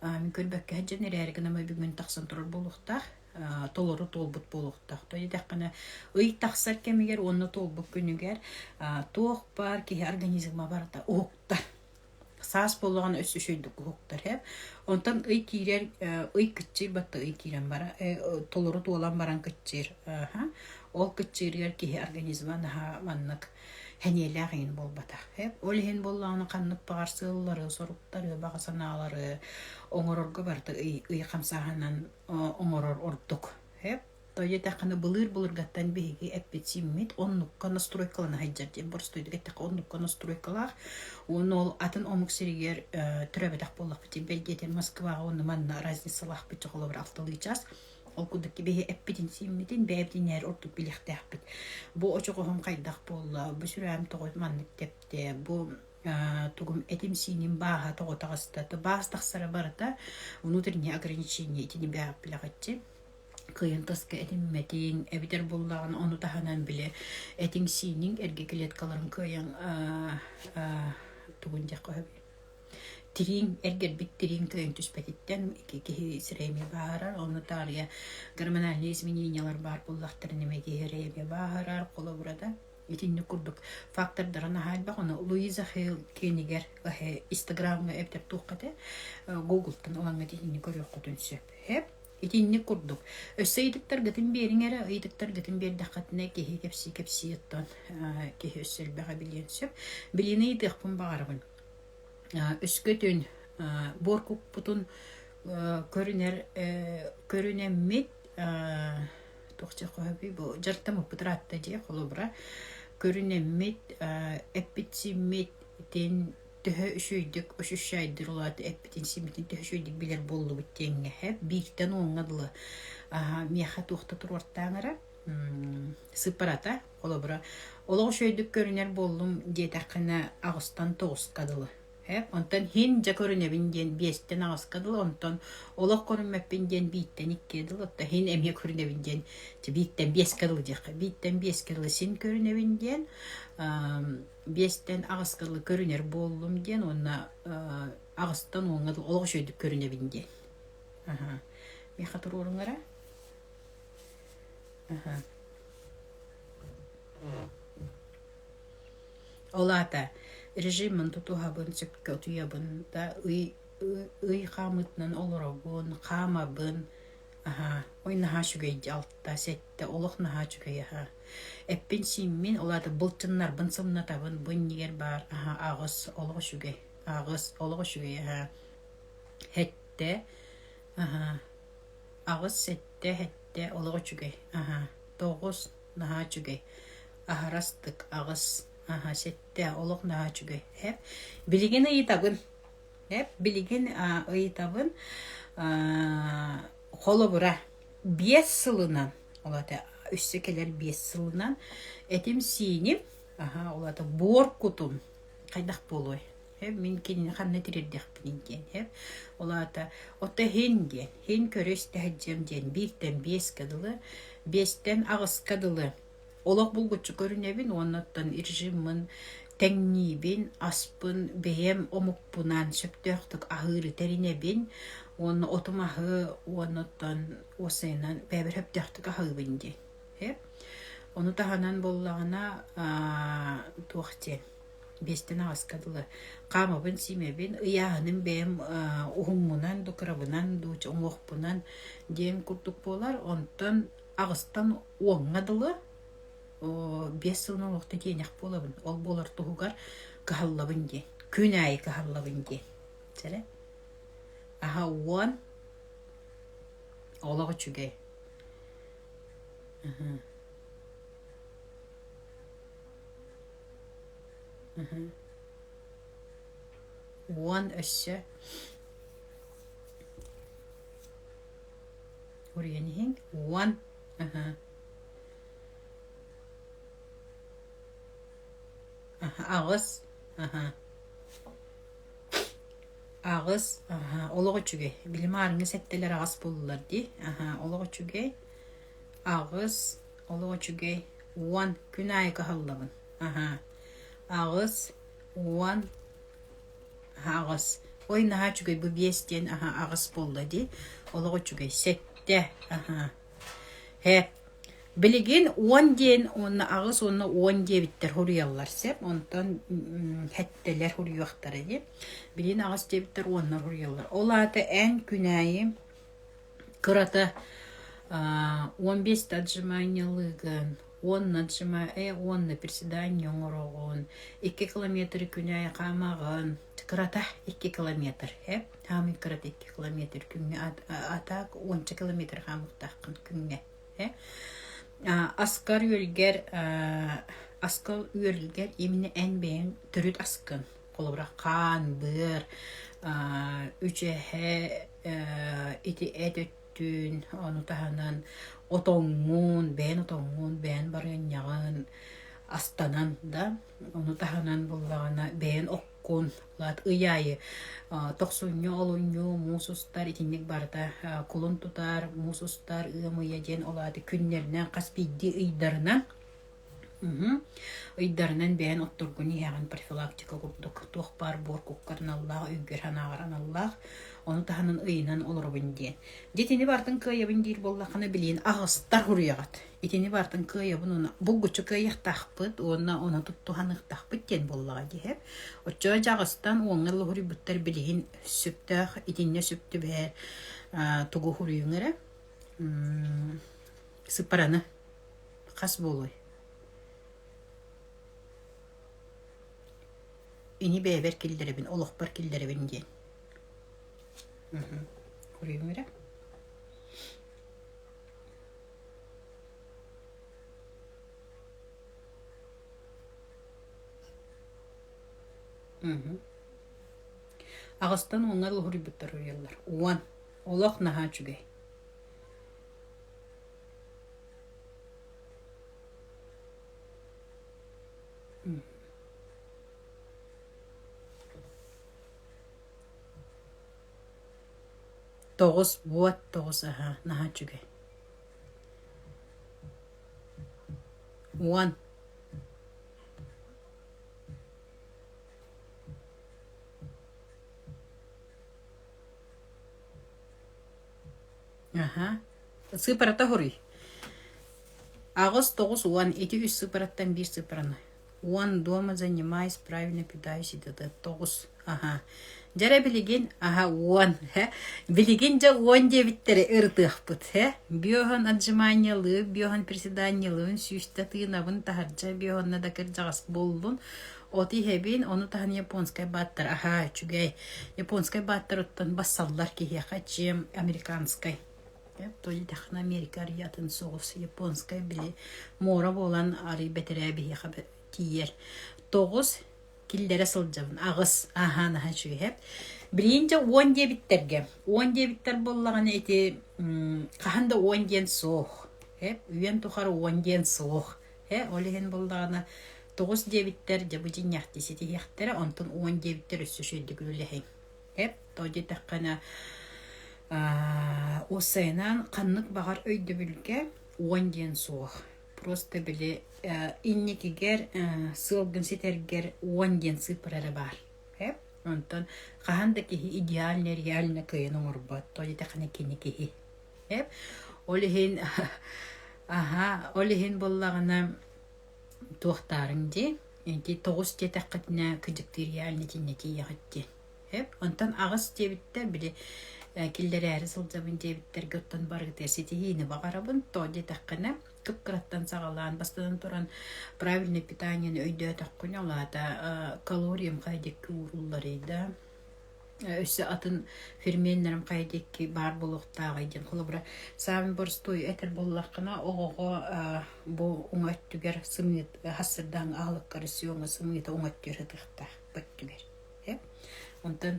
Speaker 1: Мин көрбөккө сылдьан эрээри гынама бүгүн тахсан турар буолуохтаах, толору туолбут буолуохтаах. Тоҕо диэтэххинэ, ый тахсар кэмигэр уонна туолбут күнүгэр туох баар киһи организма барыта уһуктар. Саас буоллаҕына өссө үчүгэйдик уһуктар һэ. Онтон ый киирэр, ый кыччыыр батта ый киирэн бара, толору туолан баран кыччыыр. Ол кыччыырыгар киһи организма наһаа маннык сэниэлээх иһин буолбатах. Ол иһин буоллаҕына ханнык баҕар сыаллары, соруктары, баҕа санаалары оҥорорго барыта ый, ый хамсааһынан оҥорор ордук. Тоҕо диэтэххинэ былыыр-былыргаттан биһиги эппит-сииммит оннукка настройкалана сылдьар диэн боростуойдук эттэххэ оннукка настройкалаах уонна ол атын омук сиригэр төрөөбөтөх буоллахпыт бэл диэтэр Москваҕа уонна манна разницалаахпыт холобур алталыы чаас Ол курдук биһи эппитин-сииммитин бэйэбитинээр ордук билиэхтээхпит. Бу очоҕоһум хайдах буолла, бу сүрэҕим тоҕо маннык тэптэ, бу тугум этим-сииним бааһа тоҕо таҕыста, баас тахсара барыта внутреннее ограничение итини бэйэҕит билэҕитчи. Кыайан таска этиммэтиҥ, эбэтэр буоллаҕына ону таһынан били этиҥ-сииниҥ эргэ клеткаларын кыайан тугун диэххэ сөбүй Тирииҥ, эргэрбит тирииҥ кыайан түспэтиттэн киһи сирэйэ эмиэ бааһырар, онно таарыйа гормональнай изменениелар баар буоллахтарына эмиэ киһи эрэйэ эмиэ бааһырар, холобура да итинник курдук фактордара наһаа элбэх. Ону Луиза Хейл киэнигэр Инстаграмҥа эбэтэр туохха этэ Гуглтан ылаҥҥыт итинник көрүөххүтүн сөп. Итинник курдук. Өссө ыйытыктаргытын биэриҥ эрэ, ыйытыктаргытын биэрдэххитинэ киһи кэпсии-кэпсии оттон киһи өссө элбэҕи билиэн сөп. Билиини ыйытыахпын баҕарабын. Өскөтүн буор куппутун көрүнэр көрүнэммит туох дьэ бу дьарыктаммыппыт ыраатта дии холобура көрүнэммит эппит-сииммит итин төһө үчүгэйдик ощущайдыр ол аата эппитин-сииммитин төһө үчүгэйдик билэр буоллубут диэҥҥэ һэ бииртэн уоҥҥа дылы миэхэ туох да туруортааҥ эрэ сыппарата холобура олох үчүгэйдик көрүнэр буоллум диэтэххинэ аҕыстан тоҕуска дылы һэ онтон һин дьэ көрүнэбин диэн биэстэн аҕыска дылы онтон олох көрүммэппин диэн бииртэн иккигэ дылы оттон һин эмиэ көрүнэбин диэн бииртэн биэскэ дылы диэххэ бииртэн биэскэ дылы син көрүнэбин диэн биэстэн аҕыска дылы көрүнэр буоллум диэн уонна аҕыстан уоҥҥа дылы олох үчүгэйдик көрүнэбин диэн. Аһа. Миэхэ туруоруҥ эрэ. Аһа. Ол аата режимин тутуһабын, сөпкө утуйабын да ый ый хаамыытынан олоробун, хаамабын, Аһаа, ой наһаа үчүгэй дии алта, сэттэ, олох наһаа үчүгэй аһаа. Эппин-сииммин, ол аата былчыннарбын сымнатабын, бу иннигэр баар аһаа аҕыс, олох үчүгэй, аҕыс, олох үчүгэй аһаа. Сэттэ, аһаа, аҕыс, сэттэ, сэттэ, олох үчүгэй, аһаа, тоҕус, наһаа үчүгэй, аһарастык, аҕыс, аһаа, сэттэ, олох наһаа үчүгэй, эп. Билигин ыйытабын. Эп билигин ыйытабын холобура 5 сылынан ол Өссө кэлэр 5 сылынан этим-сииним, аһа, ол аата буор кутум хайдах буолуой? Мин кинини ханна тириэрдиэхпиний диэн. Ол аата ото иһин диэн, иһин көрө истэ сылдьыам диэн бииртэн биэскэ дылы, биэстэн аҕыска дылы олох булгуччу көрүнэбин уонна оттон режиммын тэҥниибин, аспын бэйэм омукпунан сөптөөхтүк аһыыры тэринэбин уонна отум аһы уонна оттон уопсайынан бэйэбэр сөптөөхтүк аһыыбын диэн. Ону таһынан буоллаҕына туох диэн биэстэн аҕыска дылы хаамабын-сиимэбин, ыйааһыным бэйэм уһуммунан дуу, кырабынан дуу, уҥуохпунан диэн курдук буолар. Онтон аҕыстан уоҥҥа дылы 5 сылынан олохто тиэнэх буолабын. Ол буолар туһугар кыһаллабын диэн. Күн аайы кыһаллабын диэн. Сэрэ. Аһа 10 олох үчүгэй. 10 өссө Уруйан иһиҥ. 10 Аҕыс. Аҕыс. Олох үчүгэй. Били маарыҥҥы сэттэлэр аҕыс буоллулар дии. Олох үчүгэй. Аҕыс. Олох үчүгэй. 10. Күн аайы кыһаллабын. 8. 10. 8. Ой, наһаа үчүгэй бу биэс диэн 8 буолла дии. Олох үчүгэй. Сэттэ. Һэ. Билигин 10 диэн уонна 8 уонна 10 диэбиттэр суруйаллар сөп. Онтон сэттэлэр суруйуохтара дии. Билигин 8 диэбиттэр уоннар суруйаллар. Ол аата эн күн аайы Кырата 15 отжиманиелыыгын, уонна отжимание уонна приседание оҥороҕун, 2 километры күн аайы хаамаҕын, кырата 2 километр, ээ, хаамыы кырата 2 километр күҥҥэ, а так уонча километр хаамыахтааххын күҥҥэ, ээ. Аскар-үөлгэр аскар-үөлгэр именно эн бэйэҥ төрүт аскын, холобура хаан, быар, үчэһэ, ити эт өттүн, ону таһынан отоҥҥун, бэйэн отоҥҥун, бэйэн барыанньаҕын астанан да, ону таһынан буоллаҕына бэйэн оккун, лаат ый аайы тохсунньу, олунньу, муус устар итинник барыта кулун тутар, муус устар, ыам ыйа диэн ол аата күннэринэн хас биирдии ыйдарынан Ыйдарынан бэйэн отторгун иһэҕин профилактика курдук туох баар буор куккар аналлаах, өйгөр-санааҕар аналлаах, ону таһынан ыйынан олоробун диэн. Дьэ итини барытын кыайабын диир буоллаххына билигин аҕыстар суруйаҕыт. Итини барытын кыайабын уонна булгуччу кыайыахтаахпыт уонна ону туттуһаныахтаахпыт диэн буоллаҕа дии Оччоҕо дьэ аҕыстан уоҥҥа ыла суруйбуттар билигин сөптөөх итиннэ сөп түбэһэр тугу суруйуҥ эрэ сыппараны Хас буолуой? Ини бэйэбэр киллэрэбин, олохпор киллэрэбин диэн. Көрүүм эрэ. Аҕыстан уоҥҥа уһуруйбуттар уруйаллар. 10. Олох наһаа үчүгэй. 9 буот 9 аһа наһаа үчүгэй 10 Аһа. Сыыпарата хоруй. 8, 9, 10. Ити үс сыыпараттан биир сыыпараны. 10 дома занимаюсь, правильно питаюсь и т.д. 9. Аһа. Дьэ эрэ билигин, аһа, 10. Һэ. Билигин дьэ 10 диэбиттэри ырытыахпыт. Һэ. Биоһон отжиманиелыы, биоһон приседаниелыыбын, сүүстэ тыынабын, таһырдьа биоһонно да кырдьаҕас буоллун. От иһэбин, ону таһан японскай бааттар, аһаа, үчүгэй. Японскай бааттар оттон бассаллар киһиэхэ, чем американскай. То диэтэххинэ Америка арыйа атын соҕус, японскай били муора буолан арый бэтэрээ биһиэхэ тиийэр. 9 киллэрэ сылдьабын, 8, аһаа, наһаа үчүгэй. Билигин дьэ 10 диэбиттэргэ, 10 диэбиттэр буоллаҕына ити хаһан да 10 диэн суох. Эп үйэн тухары уон диэн суох. Э, ол иһин буоллаҕына тоҕус диэбиттэр дьэ бу дьиҥнээхтии ситиһиэхтэрэ, онтон уон диэбиттэр өссө үчүгэйдик үлэлэһиҥ. Эп, тоҕо диэтэххинэ уопсайынан ханнык баҕар өйдөбүлгэ уон диэн суох. Просто били инникигэр сыалгын ситэргэр уон диэн сыыппара эрэ баар. Эп, онтон хаһан да киһи идеально реально кыайан оҥорбот. Тоҕо диэтэххинэ кини киһи. Эп, ол иһин аһа, ол иһин буоллаҕына туохтаарыҥ дии, ити тоҕус диэтэххитинэ кыдьыктыыр реально итиннэ тиийэҕит дии. Эп, онтон аҕыс диэбиттэр, били киллэрээри сылдьабын диэбиттэргэ оттон барыгытыгар ситиһиини баҕарабын. Тоҕо диэтэххинэ, кып-кыраттан саҕалаан, бастатан туран правильное питаниены өйдөөтөххүнэ, ол аата калориям хайа диэки уурулларый да, өссө атын ферменнэрим хайа диэки баар буолуохтааҕый диэн. Холобура, саамай боростуой этэр буоллаххына, оҕоҕо бу уҥа өттүгэр сымыыт хассырдаан аһылыккар өссө сымыыта уҥа өттүгэр сытыахтаах бу өттүгэр. Онтон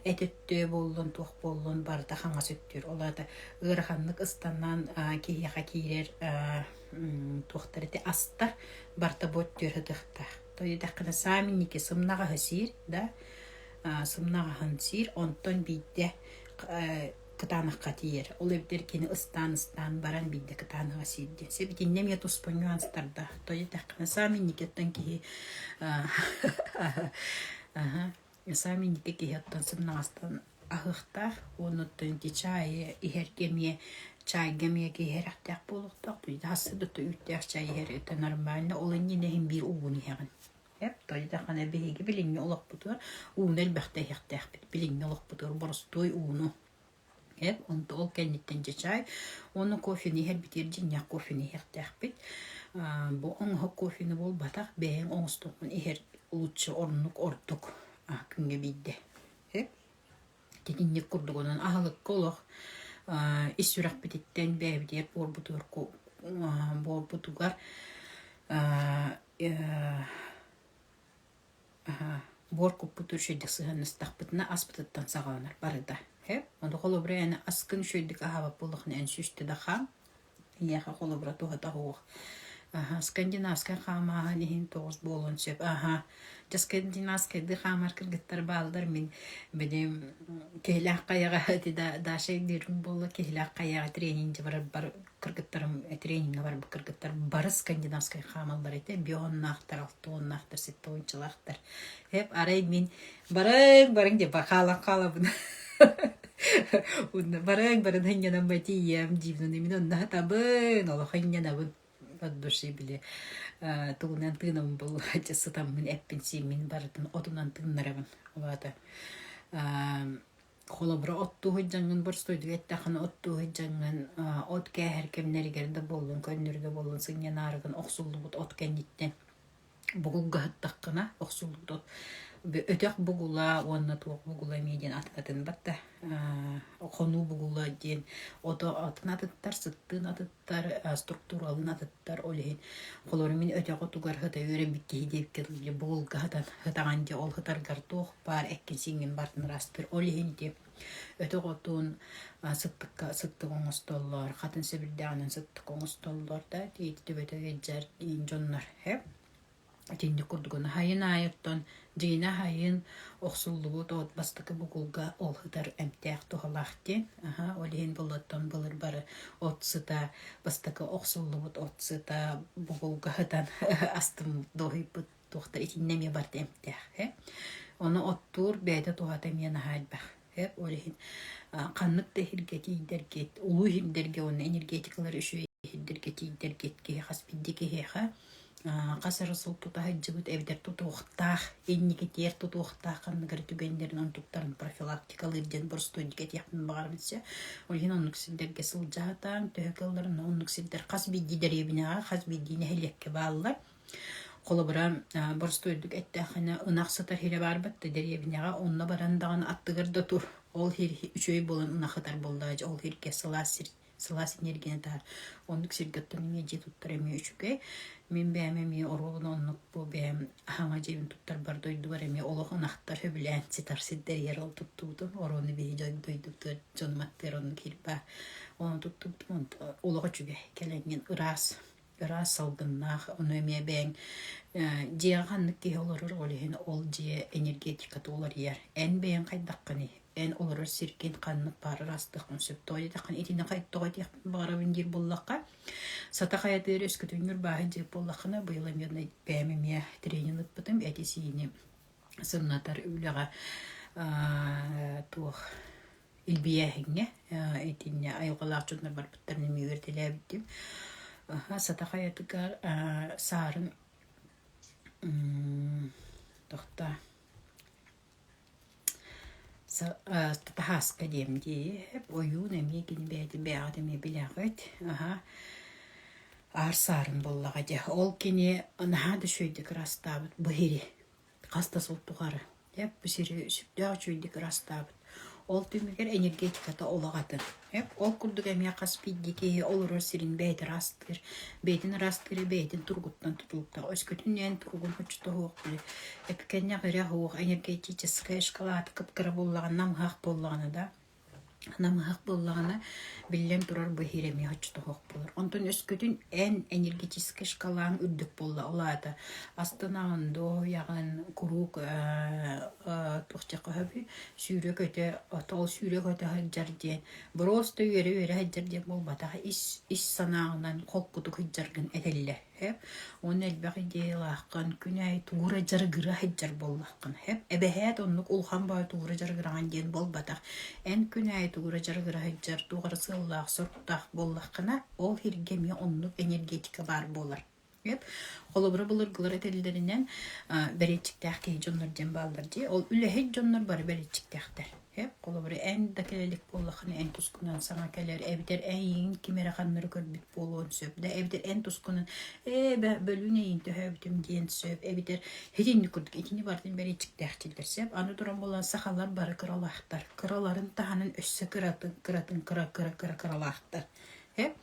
Speaker 1: эт өттө буоллун, туох буоллун барыта хаҥас өттүгэр. Ол аата ыараханнык ыстанан киһиэхэ киирэр туохтар ити астар барыта бу өттүгэр сытыахтаах. То диэтэххинэ саамай инники сымнаҕаһы сиир да, сымнаҕаһын сиир, онтон биирдэ кытаанахха тиийэр. Ол эбэтэр кини ыстаан-ыстаан баран биирдэ кытаанаҕа сиир диэн. Сөп итиннэ эмиэ туспа нюанстардаах. То диэтэххинэ саамай инникиттэн киһи саамай инники киһи оттон сымнаҕастан аһыахтаах уонна оттон ити чаайы иһэргэ эмиэ чаайга эмиэ киһи иһэрэхтээх буолуохтаах. Хаста да үүттээх чай иһэр это нормально. Ол иннинэ иһин биир уугун иһэҕин. Эп тойдахана биһиги билиҥҥи олохпутугар ууну элбэхтэ иһиэхтээхпит. Билиҥҥи олохпутугар боростуой ууну. Эп онто ол кэнниттэн дьэ чай уонна кофены иһэрбитигэр дьиҥнээх кофены иһиэхтээхпит. Бу оҥоһук кофены буолбатах, бэйэҥ оҥостуоххун иһэр лучше орнук ордук күҥҥэ биирдэ. Эп Итинник курдук онон аһылыкка олох ис сүрэхпититтэн бэйэбитигэр буорбутугар буорбутугар буор куппутугар үчүгэйдик сыһыаннастахпытына аспытыттан саҕаланар барыта. Ону холобура эн аскын үчүгэйдик аһаабат буоллаххына эн сүүстэ да хаам Эйиэхэ холобура туһата суох. Аһа, скандинавскай хаамааһын иһин тоҕус буолуон сөп. Аһа, дьэ скандинавскайдыы хаамар кыргыттар бааллар. Мин били Киһилээх хайаҕа ити Даша өйдүүрүм буолла Киһилээх хайаҕа тренинг барар кыргыттарым трениҥҥэ барбыт кыргыттар бары скандинавскай хаамаллар этэ. Биэ уоннаахтар, алта уоннаахтар, сэттэ уончалаахтар. Эп арай мин барыҥ барыҥ диэн хаалан хаалабын. Уонна барыҥ барын һынньанан тиийиэм диибин мин онно сатабын олох һынньанабын от души били тугунан тыынабын буоллаҕа сытаммын эппин-сииммин барытын отунан тыыннарабын ол аата холобура оттуу сылдьаҥҥын боростуойдук эттэххинэ оттуу сылдьаҥҥын от кээһэр кэмнэригэр да буоллун көннөрү да буоллун сынньанаарыгын охсуллубут от кэнниттэн бугулгаһыттаххына охсуллубут от өтөх бугула уонна туох бугула эмиэ диэн атын батта хонуу бугула диэн ото атын атыттар сыттыын атыттар структуралыын атыттар ол иһин холобура мин өтөх отугар сыта үөрэммит киһи диэбиккэ дылы бугулга сытан сытаҕын дьэ ол сытаргар туох баар эккин сиҥҥин барытын ыраастыыр ол иһин ити өтөх отун сыттыкка сыттык оҥостоллор хатын сэбирдэҕинэн сыттык оҥостоллор да ити төбөтө ыалдьар дьоннор Итинник курдугун аһайын аайыттан дьиҥинэ аһайын охсуллубут от бастакы бугулга ол сытар эмтээх туһалаах диэн. Аһа, ол иһин былыттан былыр бары от сыта бастакы охсуллубут от сыта бугулга сытан астыммыт дуоһуйбут туохта итиннэ эмиэ барыта эмтээх. Ону оттуур бэйэтэ туһата эмиэ наһаа элбэх. Ол иһин ханнык да иһиргэ тиийдэргит, улуу иһирдэргэ уонна энергетикалар үчүгэй иһирдэргэ тиийдэргит киһи хас биирдии киһиэхэ хас эрэ сыл тута сылдьыбыт эбэтэр тутуохтаах, инникитиэр тутуохтаах ханнык эрэ түгэннэрин онтуктарын профилактикалыыр диэн боростуойдук этиэхпин баҕарабын сэ. Ол иһин оннук сирдэргэ сылдьа сатаан, төһө кыалларынан оннук сирдэр хас биирдии дэриэбинэҕэ, хас биирдии нэһилиэккэ бааллар. Холобура, боростуойдук эттэххинэ, ынах сытар сирэ баарбыт да дэриэбинэҕэ онно баран даҕаны аттыгар да тур, ол сир үчүгэй буолан ынах ытар буоллаҕа дьэ ол сиргэ сылаас сир. Сылаас энергияны таһар. Оннук сиргэ оттон эмиэ дьиэ туттар эмиэ үчүгэй. Мин бэйэм эмиэ оруобуна оннук бу бэйэм хаҥа дьиэбин туттарбар дойдубар эмиэ олох ынахтар сөбүлээн сытар сирдэригэр ол туттубутум. Оруону биһи дойдубутугар дьонум аттыгар оннук киирбэ. Ону туттубутум олох үчүгэй. Кэлэҥҥин ыраас ыраас салгыннаах, ону эмиэ бэйэҥ дьиэҕэ ханнык киһи олорор, ол иһин ол дьиэ энергетиката уларыйар. Эн бэйэҥ хайдаххыный? Эн олорор сиргин ханнык баар ыраастыаххын сөп. Тоҕо диэтэххинэ итини тоҕо этиэхпин баҕарабын диир буоллахха, сата хайатыыр өскөтүн ньурбааһы дьиэ буоллаххына, быйыл эмиэ бэйэм эмиэ тренинг ыыппытым, эти-сиини сымнатар үлэҕэ туох илбийээһиҥҥэ итиннэ айылҕалаах дьоннор барбыттарын эмиэ үөрэтэлээбитим. Сата хайатыгар саарын тохтоо Таһааска диэм дии ойуун эмиэ кини бэйэтин бэйэҕит эмиэ билэҕит аһа аар саарын буоллаҕа дьэ ол кини наһаа да үчүгэйдик ыраастаабыт бу иһири хас да сыл тухары Эп бу сири сүрдээх үчүгэйдик ыраастаабыт. Ол түмүгэр энергетиката олох атын. Эп ол курдук эмиэ хас биирдии киһи олорор сирин бэйэтэ ыраастыыр. Бэйэтин ыраастыыра бэйэтин туругуттан тутулуктаах. Өскөтүн эн туругун оччото суох били эпикэннэх эрэ суох энергетическая шкалата кып-кыра буоллаҕына намыһах буоллаҕына да Намыһах буоллаҕына, биллэн турар, бу иһиир эмиэ оччотоһуох буолар. Онтон өскөтүн эн энергетическэй шкалаҥ үрдүк буолла, ол аата астынаҕын, дуоһуйаҕын, куруук туох диэххэ сөбүй, сүүрэ-көтө, ол сүүрэ-көтө сылдьар диэн, боруоста үөрэ-үөрэ сылдьар диэн буолбатах, ис ис санааҕынан холкутук сылдьаргын этэллэр. Һэп уонна элбэх идеялааххын, күн аайы туура дьарыгыра сылдьар буоллаххын. Һэп эбэһээт оннук улахан баҕайы туура дьарыгыраҕын диэн буолбатах. Эн күн аайы туура дьарыгыра сылдьар туох эрэ сыаллаах, соруктаах буоллаххына, ол сиргэ эмиэ оннук энергетика баар буолар. Һэп холобура былыргылар этэллэринэн бэриэтчиктээх киһи дьоннор диэн бааллар дии. Ол үлэһит дьоннор бары бэриэтчиктээхтэр. Һэп, холобура, эн да кэлэ илик буоллаххына, эн тускунан саҥа кэлэр, эбэтэр эйигин ким эрэ ханнары көрбүт буолуон сөп да, эбэтэр эн тускунан ээ бөлүүн эйигин төһөөбүтүм диэн сөп, эбэтэр итинник курдук итини барытын бэриэтчиктээхтииллэр сөп. Аны туран буолан сахалар бары кыралаахтар. Кыраларын таһынан өссө кыратын, кыратын кыра кыра кыра кыралаахтар. Һэп.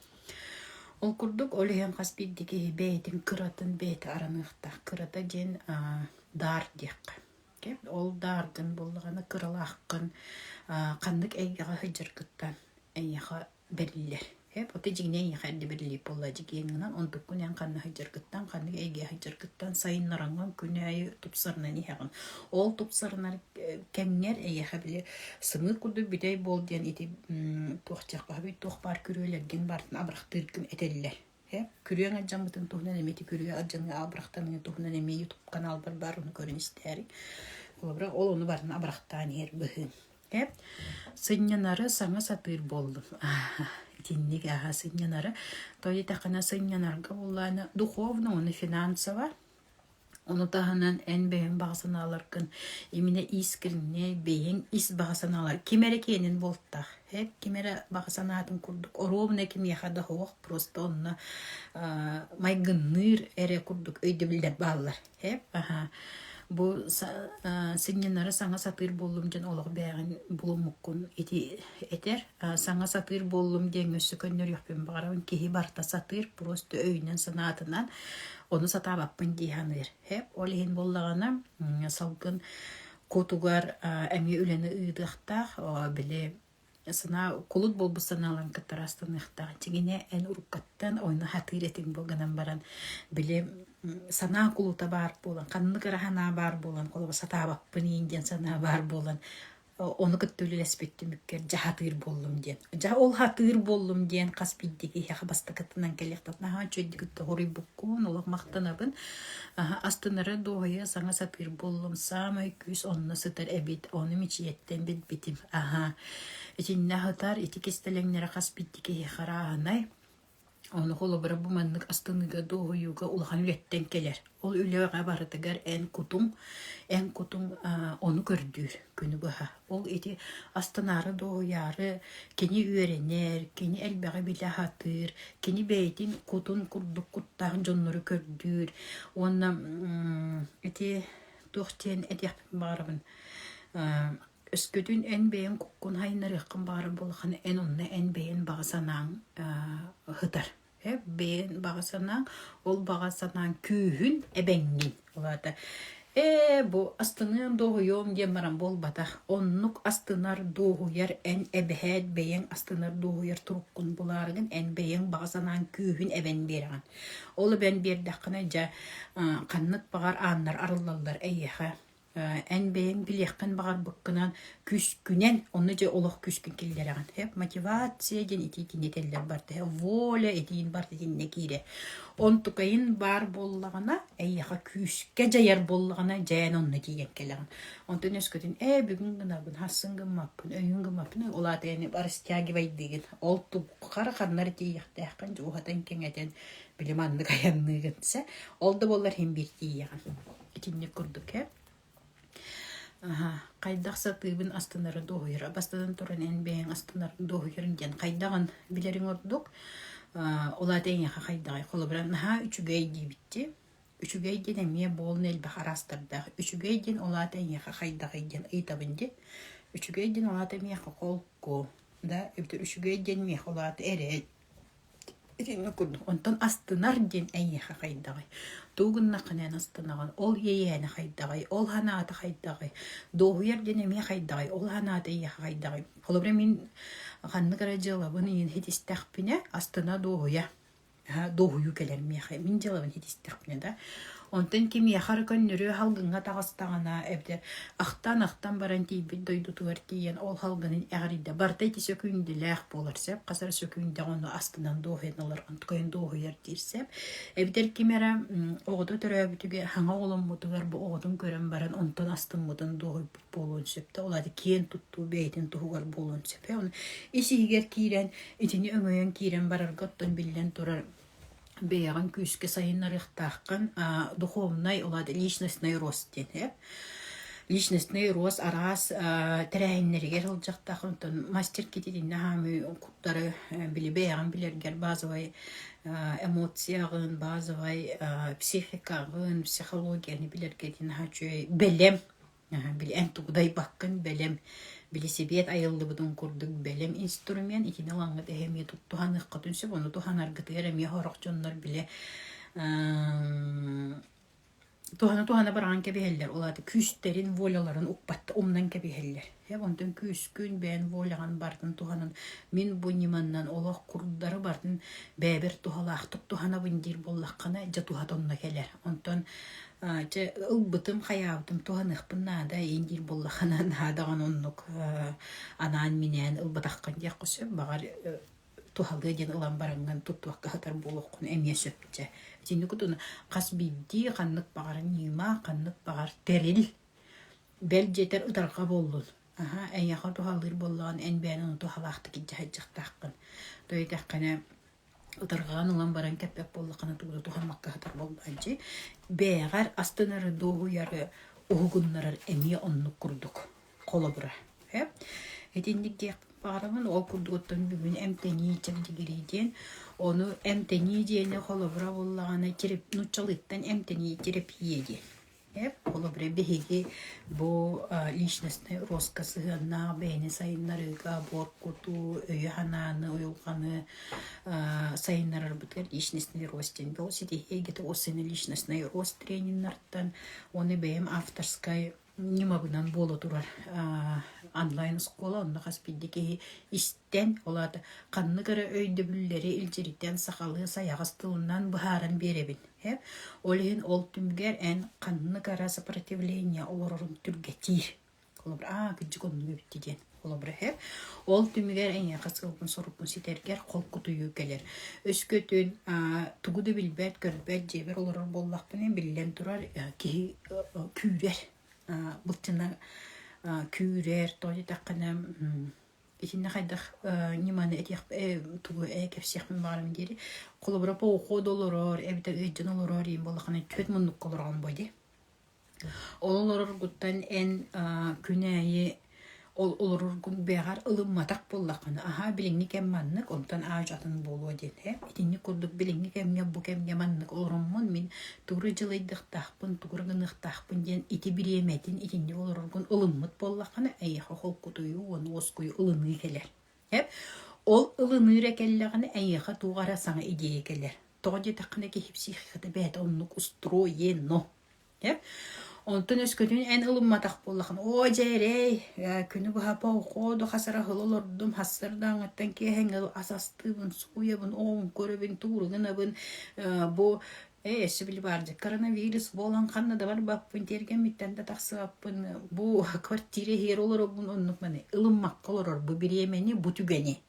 Speaker 1: Ол курдук ол иһин хас биирдии киһи бэйэтин кыратын бэйэтэ араныахтаах. Кырата диэн даар диэххэ. Ол дааргын буоллаҕына кыралааххын ханнык эйгэҕэ сылдьаргыттан эйиэхэ бэриллэр. Ото дьиҥинэ эйиэхэ эрдэ бэриллиир буолла дьигиэҥҥинэн онтуккун эн ханна сылдьаргыттан, ханнык эйгэҕэ сылдьаргыттан сайыннараҥҥын күн аайы тупсарынан иһэҕин. Ол тупсарынар кэмҥэр эйиэхэ били сымыыт курдук бүтэй буол диэн ити туох диэххэ туох баар күрүөлэргин барытын абырахтыыргын этэллэр. Күрүөҥ алдьаммытын туһунан эмиэ ити күрүө алдьаныа абырахтаныа туһунан эмиэ ютуб каналбар баар ону көрөн истээриҥ. Холобура, ол ону барытын абырахтаан иһэр быһыым. Сынньанары саҥа сатыыр буоллум. Итинник аһа сынньанары. То диэтэххинэ сынньанарга буоллаҕына духовно уонна финансово Ону таһынан эн бэйэҥ баҕа санааларгын именно искренне бэйэҥ ис баҕа санаалар ким эрэ киэнин буолтах һэп ким эрэ баҕа санаатын курдук оруобуна кимиэхэ да суох просто онно майгынныыр эрэ курдук өйдөбүллэр бааллар һэп аһа бу сынньанары саҥа сатыыр буоллум диэн олох бэйэҕин булуммуккун ити этэр саҥа сатыыр буоллум диэҥҥэ өссө көннөрүөхпүн баҕарабын киһи барыта сатыыр просто өйүнэн-санаатынан Ону сатаабаппын дии саныыр. Һэп, ол иһин буоллаҕына, салгын кутугар эмиэ үлэни ыытыахтаах, били санаа кулут буолбут санааларын кытта ырастаныахтаах. Дьиҥинэ, эн уруккаттан ону сатыыр этиҥ бу гынан баран, били санаа кулута баар буолан, ханнык эрэ санаа баар буолан, холобур, сатаабаппын иин диэн санаа баар буолан, ону кытта үлэлэспит түмүккэр дьэ сатыыр буоллум диэн. Дьэ ол сатыыр буоллум диэн хас биирдии киһиэхэ бастакытынан кэлиэхтэн наһаа үчүгэйдик кытта хоруйбуккун, олох махтанабын. Астынара дуоһуйа саҥа сатыыр буоллум. Саамай күүс онно сытар эбит. Ону мичийэттэн билбитим. Аһа. Итиннэ аһытар ити кистэлэҥнэрэ хас биирдии киһиэхэ арааһынай. Ону холобура бу маннык астыныыга, дуоһуйууга улахан үлэттэн кэлэр. Ол үлэҕэ барытыгар эн кутуҥ, эн кутуҥ ону көрдүүр күнү быһа. Ол ити астынаары, дуоһуйаары кини үөрэнэр, кини элбэҕи билэ сатыыр, кини бэйэтин кутун курдук куттаах дьоннору көрдүүр уонна ити туох диэн этиэхпин баҕарабын. Өскөтүн эн бэйэҥ куккун хайыннарыаххын баҕарар буоллаххына, эн онно эн бэйэҥ баҕа санааҥ ыһытар. Бэйэҥ баҕа санааҥ, ол баҕа санааҥ күүһүн эбэҥҥин. Ол аата ээ бу астыныам дуоһуйуом диэн баран буолбатах. Оннук астынар дуоһуйар эн эбэһээт бэйэҥ астынар дуоһуйар туруккун булаарыгын эн бэйэҥ баҕа санааҥ күүһүн эбэн биэрэҕин. Ол эбэн биэрдэххинэ дьэ ханнык баҕар ааннар арыллаллар эйиэхэ. Эн бэйэҥ билиэххин баҕарбыккынан күүскүнэн, онно дьэ олох күүскүн киллэрэҕин. Эп мотивация диэн итии итиннэ этэллэр барда. Воля итиин барда итиннэ киирэ. Онтукайын баар буоллаҕына, эйиэхэ күүскэ дьайар буоллаҕына, дьээн онно тиийэн кэлэҕин. Онтон өскөтүн ээ бүгүн гынабын, хассын гыммаппын, өйүн гыммаппын, ол аата эн растягивайдыыгын. Ол тухары ханнар тиийиэхтээххин уһатан кэҥэтэн били маннык айанныыгын. Сэ ол да буоллар иһин биир тиийэҕин. Итинник курдук ээ. Аһа, хайдах сатыыбын астынары дуоһуйар. Бастатан туран эн бэйэҥ астынар дуоһуйарыҥ диэн хайдаҕын билэриҥ ордук. Ол аата эйиэхэ хайдаҕый? Холобура, наһаа үчүгэй диэбитти. Үчүгэй диэн эмиэ буолун элбэх араастардаах. Үчүгэй диэн ол аата эйиэхэ хайдаҕый диэн ыйытабын дии. Үчүгэй диэн ол аата миэхэ холку, да, эбэтэр үчүгэй диэн миэхэ ол аата эрэл Итинник курдук. Онтон астынар диэн эйиэхэ хайдаҕый? Тугу гыннаххына эн астынаҕын? Ол иэйээнэ хайдаҕый? Ол санаата хайдаҕый? Дуоһуйар диэн эмиэ хайдаҕый? Ол санаата эйиэхэ хайдаҕый? Холобура, мин ханнык эрэ дьыалабын иһин ситистэхпинэ, астына дуоһуйа дуоһуйуу кэлэр миэхэ. Мин дьыалабын ситистэхпинэ да. Онтон кимиэхэ эрэ көннөрү салгыҥҥа таҕыстаҕына эбэтэр ахтан-ахтан баран тиийбит дойдутугар тиийэн ол салгынын эҕирийдэ. Барыта ити сөкүүндэлээх буолар сөп. Хас эрэ сөкүүндэҕэ ону астынан дуоһуйан ылар, онтукайын дуоһуйар диир сөп. Эбэтэр ким эрэ оҕото төрөөбүтүгэр, саҥа оҕоломмутугар бу оҕотун көрөн баран онтон астыммытын дуоһуйбут буолуон сөп да. Ол аата киэн туттуу бэйэтин туһугар буолуон сөп. Ону ис-иһигэр киирэн, итини өҥөйөн киирэн барарга оттон биллэн турар бэйэҕин күүскэ сайыннарыахтааххын духовнай ол аата личностный рост диэн ээ личностный рост араас тэрээһиннэригэр сылдьахтаах онтон мастер кититиннэ хаамыы куттары били бэйэҕин билэргэр базовай эмоцияҕын базовай психикаҕын психологияны билэргэ итин наһаа үчүгэй бэлэм Били эн тугудайбаккын бэлэм, били сибиэт айыллыбытын курдук бэлэм инструмент итини ылаҥҥыт эһэ эмиэ туһаныаххытын сөп, ону туһанаргытыгар эмиэ сорох дьоннор били туһана-туһана быраҕан кэбиһэллэр, ол аата күүстэрин, воляларын укпат умнан кэбиһэллэр. Онтон күүскүн, бэйэн воляҕын барытын туһанан мин бу ньыманнан олох курдары барытын бэйэбэр туһалаахтык туһанабын диир буоллаххына, дьэ туһата онно кэлэр. Онтон Чэ, ылбытым, хайаабытым туһаныахпын наада, иин диир буоллаххына наадаҕын оннук анаан-минээн ылбатаххын диэххэ сөп. Баҕар туһалыа диэн ылан бараҥҥын туттуохха сытар буолуоххун эмиэ сөп чэ. Итинник кутуна хас биирдии ханнык баҕар ньыма, ханнык баҕар тэрил бэл диэтэр ытарҕа буоллун. Аһа, эйиэхэ туһалыыр буоллаҕына эн бэйэн ону туһалаахтык илдьэ сылдьыахтааххын. Тоҕо диэтэххинэ ытарҕаҕын ылан баран кэппэт буоллаххына тугу да туһаммакка сытар буоллаҕын бэйэҕэр астынары дуоһуйары уһугуннарар эмиэ оннук курдук холобура итинник диэхпин баҕарабын ол курдук оттон бүгүн эмтэнии чэбдигирии диэн ону эмтэнии диэни холобура буоллаҕына нууччалыыттан эмтэнии терапия диэн Холобура, биһиги бу личностнай ростка сыһыаннаах бэйэни сайыннарыыга буор-куту, өйү-санааны, уйулҕаны сайыннарарбытыгар личностный рост диэн бу ситиһии эйгэтэ уопсайынан личностный рост трениннартан уонна бэйэм авторскай ньымабынан буола турар онлайн-оскуола онно хас биирдии киһи истэн, ол аата ханнык эрэ өйдөбүллэри илдьиритэн сахалыы сайаҕас тылынан быһааран биэрэбин. Ол иһин ол түмүгэр эн ханнык эрэ сопротивление олорорун түргэтиир. Холобура, аа, кырдьык оннук эбит диэн. Холобура, Ол түмүгэр эйиэхэ сыалбын-сорукпун ситэргэр холкутуйуу кэлэр. Өскөтүн тугу да билбэт, көрбөт дьиэбэр олорор буоллахпына, биллэн турар, киһи күүрэр. Былчына күүрэр, тоҕо диэтэххинэ, итиннэ хайдах ньыманы этиэх тугу кэпсиэхпин баҕарабын диэри холобура поход олорор эбэтэр ыалдьан олорор иин буоллаххына түөрт муннукка олороҕун бо дии ол олороргуттан эн күн аайы Ол олороргун бэйэҕэр ылымматах буоллаххына, аһаа билиҥҥи кэм маннык, онтон аадьу атын буолуо диэн ээ. Итинник курдук билиҥҥи кэмҥэ бу кэмҥэ маннык олороммун мин тугу дьылайдыахтаахпын, тугу гыныахтаахпын диэн ити бириэмэтин итинник олороргун ылыммыт буоллаххына, эйиэхэ холкутуйуу уонна уоскуйуу ылыныы кэлэр. Ээ, ол ылыныы эрэ кэллэҕинэ эйиэхэ туох эрэ саҥа идиэйэ кэлэр. Тоҕо диэтэххинэ киһи психиката бэйэтэ оннук устроено. Ээ, онтон өскөтүн эн ылымматах буоллаххына, оо дьэ эрэй, күнү быһа походу хас эрэ сыл олордум, хассардааҥҥыттан киэһэҥҥи ас астыыбын, сууйабын, оҕобун көрөбүн, тугу гынабын, бу Ээ, өссө били баар дьэ коронавирус буолан ханна да барбаппын, тиэргэммиттэн да тахсыбаппын, бу квартира иһигэр олоробун оннук маны ылыммакка олорор бу бириэмэни, бу түгэни.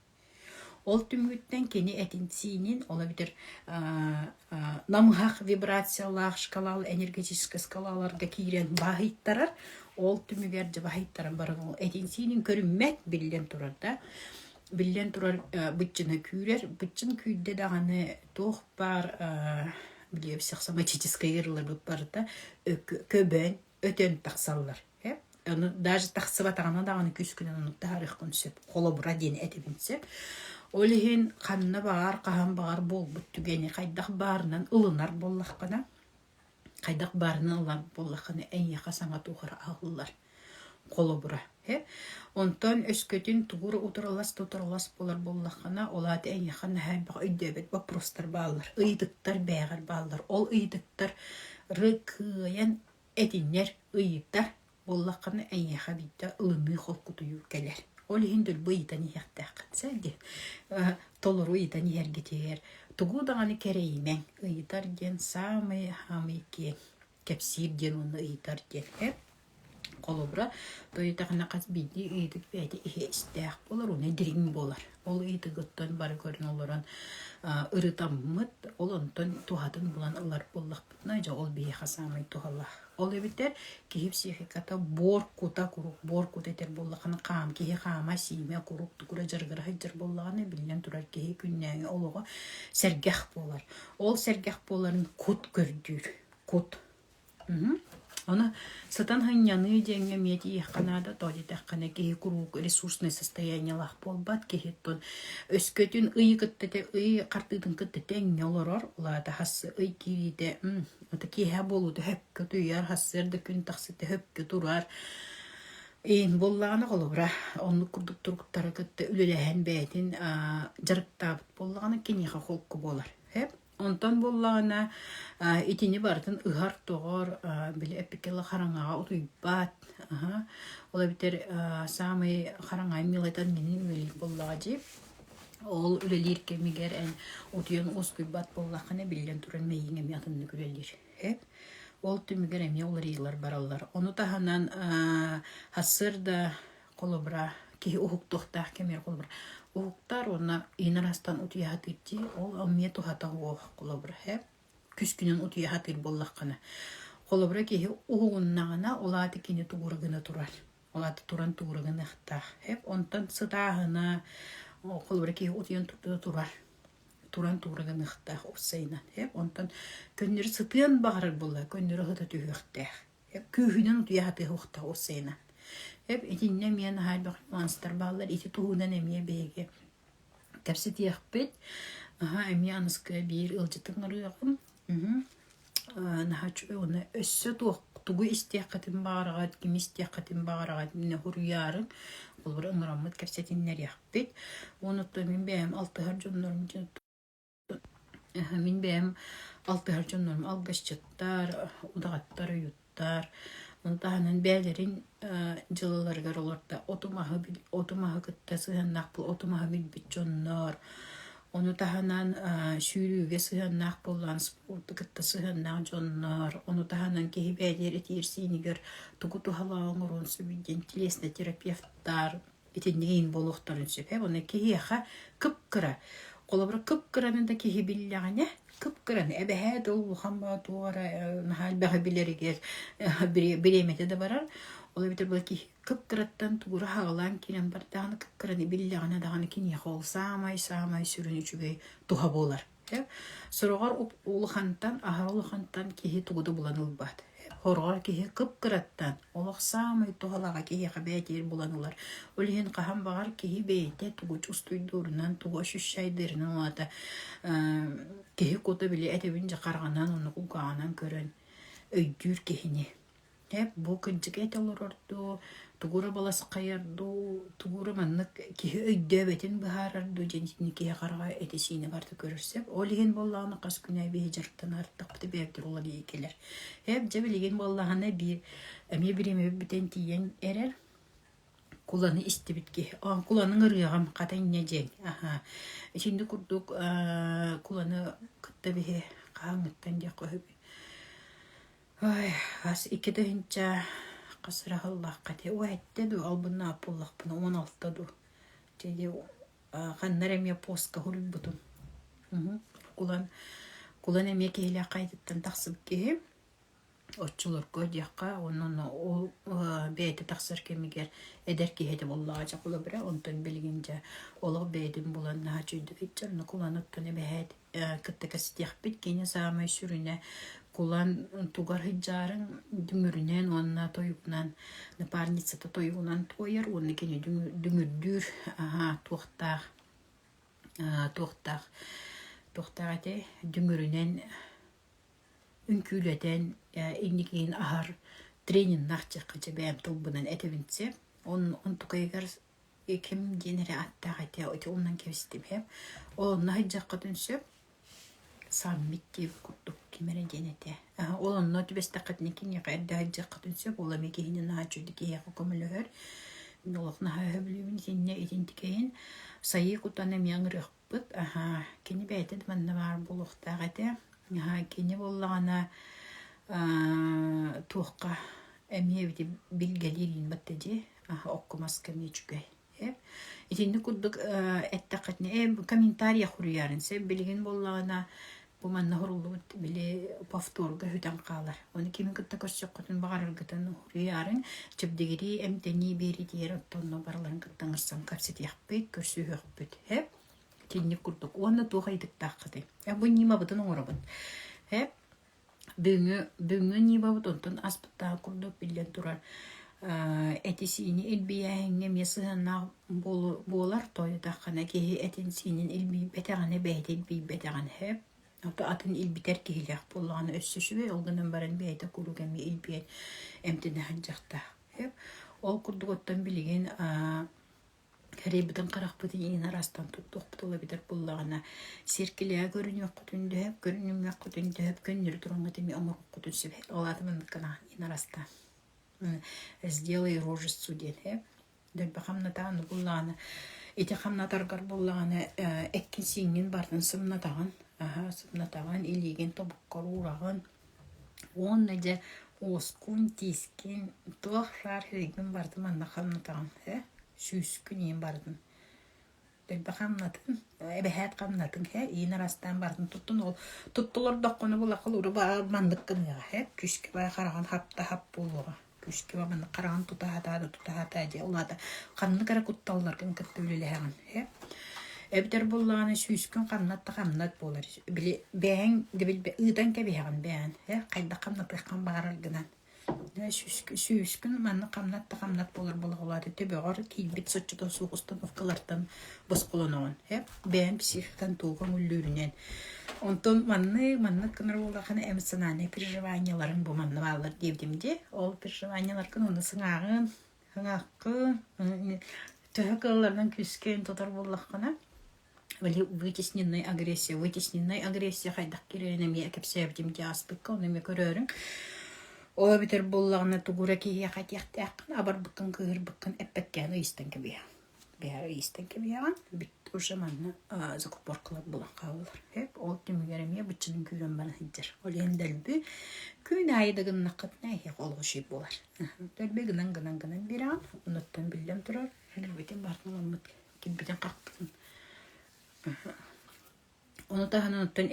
Speaker 1: Ол түмүгүттэн кини этин-сиинин, ол эбэтэр намыһах вибрациялаах шкалал энергетическэй скалаларга киирэн баһыйтарар. Ол түмүгэр дьэ баһыйтаран баран ол этин-сиинин көрүммэт биллэн турар да. Биллэн турар быччына күүрэр. Быччын күүрдэ даҕаны туох баар били психосоматическай ыарыыларбыт барыта көбөн, өтөн тахсаллар. Ону даже тахсыбатаҕына даҕаны күүскүнэн оннук таһаарыаххын сөп. Холобура диэн этэбин сөп. Ол иһин ханна баҕар, хаһан баҕар буолбут түгэни хайдах баарынан ылынар буоллаххына, хайдах баарынан ылар буоллаххына, эйиэхэ саҥа туох эрэ аһыллар. Холобура, Онтон өскөтүн тугу утарылас да утарылас буолар буоллаххына, ол аата эйиэхэ наһаа элбэх өйдөөбөт боппуруостар бааллар, ыйытыктар бээҕэр бааллар. Ол ыйытыктары кыайан этинэр, ыйытар буоллаххына, эйиэхэ биирдэ ылыныы холкутуйуу кэлэр. Ол иһин дөлбү ыйытан иһиэхтээххин сэ дии. Толору ыйытан иһэргитигэр тугу даҕаны кэрэйимэҥ. Ыйытар диэн саамай-саамай киэҥ кэпсиир диэн уонна ыйытар диэн эр. Холобура, тоойутахына хас биирдии ыйытык бэйэтэ иһэ истээх буолар уонна дириҥ буолар. Ол ыйытыгыттан бары көрөн олорон ырытаммыт, ол онтон туһатын булан ылар буоллахпытына, дьэ ол биһиэхэ саамай туһалаах. Ол эбэтэр киһи психиката буор кута куруук буор кута этэр буоллаххына хаам киһи хаама-сиимэ куруук тугура дьарыгыра сылдьар буоллаҕына, биллэн турар киһи күннээҥи олоҕо сэргэх буолар. Ол сэргэх буоларын кут көрдүүр. Кут. Ону сытан сынньаныы диэҥҥэ эмиэ тиийиэххэ наада, тоҕо диэтэххинэ киһи куруук ресурснай состояниелаах буолбат, киһи оттон өскөтүн ыйы кытта ый хартыытын кытта тэҥҥэ олорор, ол аата хас ый киириитэ ата киэһэ буолуута сөпкө утуйар, сарсыарда күн тахсыыта сөпкө турар. Иин буоллаҕына холобура оннук курдук туруктары кытта үлэлэһэн бэйэтин дьарыктаабыт буоллаҕына киниэхэ холку буолар. Сөп? Онтон буоллаҕына итини барытын ыһар-тоҕор, били эппиккэ дылы хараҥаҕа утуйбат, ол эбэтэр саамай хараҥа милайтан минин үлэлиир буоллаҕа дии. Ол үлэлиир кэмигэр эн утуйан уоскуйбат буоллаххына, биллэн туран мэйииҥ эмиэ атыннык үлэлиир. Ол түмүгэр эмиэ уларыйыылар бараллар. Ону таһынан сарсыарда Холобура, киһи уһуктуохтаах кэмигэр холобура уһуктар уонна иин араастан утуйа сатыыр дии, ол эмиэ туһата суох холобура һэ. Күскүнэн утуйа сатыыр буоллаххына. Холобура киһи уһугуннаҕына, ол аата кини тугура гына турар. Ол аата туран тугура гыныахтаах. Һэп онтон сытааһына, холобура киһи утуйан турда турар. Туран тугура гыныахтаах уопсайынан. Һэп онтон көннөрү сытыан баҕарар буолла, көннөрү сыта түһүөхтээх. Күүһүнэн утуйа сатыа уохтаах уопсайынан. Эп итиннэ эмиэ наһаа элбэх нюанстар бааллар. Ити туһунан эмиэ биһиги кэпсэтиэхпит. Аһа эмиэ аныскы биир ыалдьытын ыҥырыаҕым. Наһаа үчүгэй уонна өссө туох тугу истиэххитин баҕараҕыт, кими истиэххитин баҕараҕыт иннэ суруйаарыҥ. Холобура ыҥыраммыт кэпсэтиннэриэхпит. Уонна оттон мин бэйэм алтыһар дьоннорум Мин бэйэм алтыһар дьоннорум алгысчыттар, удаҕаттар, уйуттар, ону таһынан бэйэлэрин дьылаларыгар олорто оту-маһы оту-маһы кытта сыһыаннаах оту-маһы билбит дьоннор, ону таһынан сүүрүүгэ сыһыаннаах буоллаан спорду кытта сыһыаннаах дьоннор, ону таһынан киһи бэйэтигэр этиир-сиинигэр тугу туһалааҕы оҥоруон сөбүй диэн телесный терапевтар итинник иһин буолуохтарын сөп. Уонна киһиэхэ кып-кыра. Холобура, кып-кыраны да киһи биллэҕинэ, кып-кыраны эбэһээт ол улахан туох эрэ наһаа элбэҕи билэригэр бириэмэтэ да барар. Ол эбэтэр бу киһи кып-кыраттан тугура хаҕылаан киирэн бардаҕына, кып-кыраны биллэҕинэ даҕаны киниэхэ ол саамай-саамай сүрүн үчүгэй туһа буолар. Сороҕор улахантан, аһара улахантан киһи тугу да булан ылбат. Хороҕор киһи кып-кыраттан, олох саамай туһалааҕа киһиэхэ бэйэтигэр булан ылар. Ол иһин хаһан баҕар киһи бэйэтэ тугу устуйдуурунан, тугу ощущайдыырынан ол аата киһи кута били этэбин дьэ хараҕынан уонна кулгааҕынан көрөн өйдүүр киһини. Эп бу кырдьык этэ олорор дуу, тугу эрэ баласхайар дуу, тугу эрэ маннык киһи өйдөөбөтүн быһаарар дуу диэн итини киһи хараҕа этэ-сиинэ барыта көрөр сөп. Ол иһин буоллаҕына хас күн аайы биһи дьарыктанар бэйэбитигэр уларыйыы кэлэр. Эп дьэ билигин буоллаҕына биир эмиэ бириэмэбит бүтэн тиийэн эрэр. Куланы истибит киһи. Оо, куланың ырыаҕым хата инньэ диэҥ. Аһаа. Итинник курдук куланы кытта биһи хаһааҥҥыттан диэххэ үһүбүй. Ой, хас 2000 хас эрэ сыллаахха этэ. Ой, эттэ дуу, албыннаах буоллахпына 16 дуу. Дьэ, ханна эрэ эмиэ постка суруйбутум. Кулан, Кулан эмиэ киһилээх хайатыттан тахсыбыт киһи. Оччолорго диэххэ, онон ол бэйэтэ тахсар кэмигэр эдэр киһи этэ буоллаҕа дьэ холобура. Онтон билигин дьэ олох бэйэтин булан наһаа үчүгэйдик сылдьар. Ону Кулан оттон эбэһээт кытта кэпсэтиэхпит. Кини саамай сүрүнэ кулан тугар сылдьарын дүҥүрүнэн уонна тойугунан напарницата тойугунан туойар уонна кини дүҥүрдүүр туохтаах туохтаах туохтаах этэй дүҥүрүнэн үҥкүүлэтэн инникигин аһар трениннаах диэххэ дьэ бэйэм тылбынан этэбин сөп. Онтукайыгар ким диэн эрэ ааттаах этэ ити умнан кэбистим һэ. Ол онно сылдьыаххытын сөп. Саммит диэбит курдук ким эрэ диэн этэ. Ол онно түбэстэххитинэ киниэхэ эрдэ сылдьыаххытын сөп. Ол эмиэ киһини наһаа үчүгэй киһиэхэ көмөлөһөр. Мин олох наһаа сөбүлүүбүн итиннэ итинтикэйин. Сайыы кутан эмиэ ыҥырыахпыт. Аһаа, кини бэйэтэ да манна баар буолуохтаах этэ. Аһаа, кини буоллаҕына туохха эмиэ эбити билгэлиир батта дии. Окко маска эмиэ үчүгэй. Итинник курдук эттэххитинэ, э, комментарий суруйарын сөп. Билигин буоллаҕына бу манна суруллубут били повторга сүтэн хаалар. Ону кими кытта көрсөххүтүн баҕараргытын суруйаарыҥ. Чэбдигирии, эмтэнии биэритигэр оттонно барыларын кытта ыҥырсан кэпсэтиэхпит, көрсүһүөхпүт. Һэп? Итинник курдук. Уонна туох ыйытыктааххытый? Бу ньымабытын оҥоробут. Һэп? Бүгүҥҥү бүгүҥҥү ньыыбабыт онтон аспыттаах курдук биллэн турар эти-сиини илбийээһиҥҥэ эмиэ сыһыаннаах буолар тоойутаххына киһи этин-сиинин илбийбэтэҕинэ бэйэтэ илбийбэтэҕинэ сөп ото атын илбитэр киһилээх буоллаҕына өссө үчүгэй ол гынан баран бэйэтэ куруук эмиэ илбийэн эмтэнэ сылдьыахтаах сөп ол курдук оттон билигин Кэриэйбитин харахпытын иин араастан туттуохпут ол эбэтэр буоллаҕына сиэркилэҕэ көрүнүөххүтүн дөһөп, көрүнүмүөххүтүн дөһөп, көннөрү тураҥҥыт эмиэ оҥоруоххутун сөп. Ол аата маннык гынаҕын иин араастаан. Сделай рожицу диэн һэ. Дэлби хамнатаҕын буоллаҕына ити хамнатаргар буоллаҕына эккин-сииҥҥин барытын сымнатаҕын, аһа сымнатаҕын, илиигин тобуккар уураҕын уонна дьэ уоскун, тиискин туох баар сирэйгин барытын манна хамнатаҕын һэ. Сүүскүн иин бардын элбэх хамнатын эбэһээт хамнатын һэ иин арастаан бардын туттун ол тутта олордоххуна булахыл уру баар маннык гыныаҕа һэ күүскэ баа хараҕын хапта хап буолуоҕа күүскэ баа маннык хараҕын тута сатаа да тута сатаа дии ол аата ханнык эрэ кутталларгын кытта үлэлэһэҕин һэ эбэтэр буоллаҕына сүүскүн хамнат да хамнат буолар били бэйэҥ да билбэ ыытан кэбиһэҕин бэйэҕин һэ хайдах хамнатыаххын баҕараргынан Сүүскүн маннык хамнат да хамнат буолар буолаҕалаата төбөҕөр киирбит соччото суох установкалартан босхолоноҕун ээ бэйэм психикан тугу көҥүллүүрүнэн онтон маннык маннык гынар буоллаххына эмоциональнай переживаниеларыҥ бу манна бааллар диэбитим дии ол переживаниеларгын уонна сыҥааҕын сыҥааххын төһө кыалларынан күүскэ тутар буоллаххына Били вытесненная агрессия. Вытесненная агрессия хайдах киирэрин эмиэ кэпсээбитим дии ааспыкка, ону эмиэ көрөөрүҥ. Ол эбэтэр буоллаҕына тугу эрэ киһиэхэ этиэхтээххин, абарбыккын, кыыһырбыккын эппэккээн ыйыстан кэбиһэҕин. Бэйэ ыйыстан кэбиһэҕин, бүт уже манна закупоркалар буолан хаалаллар. Ол түмүгэр эмиэ быччыным күүрэн баран сылдьар. Ол иһин дэлби күн аайы да гыннаххытына эһиэхэ олох үчүгэй буолар. Дэлби гынан-гынан-гынан биэрэҕин, онуттан биллэн турар, элбэтин барытын ыламмыт кирбитин-хахпытын Ону таһынан оттон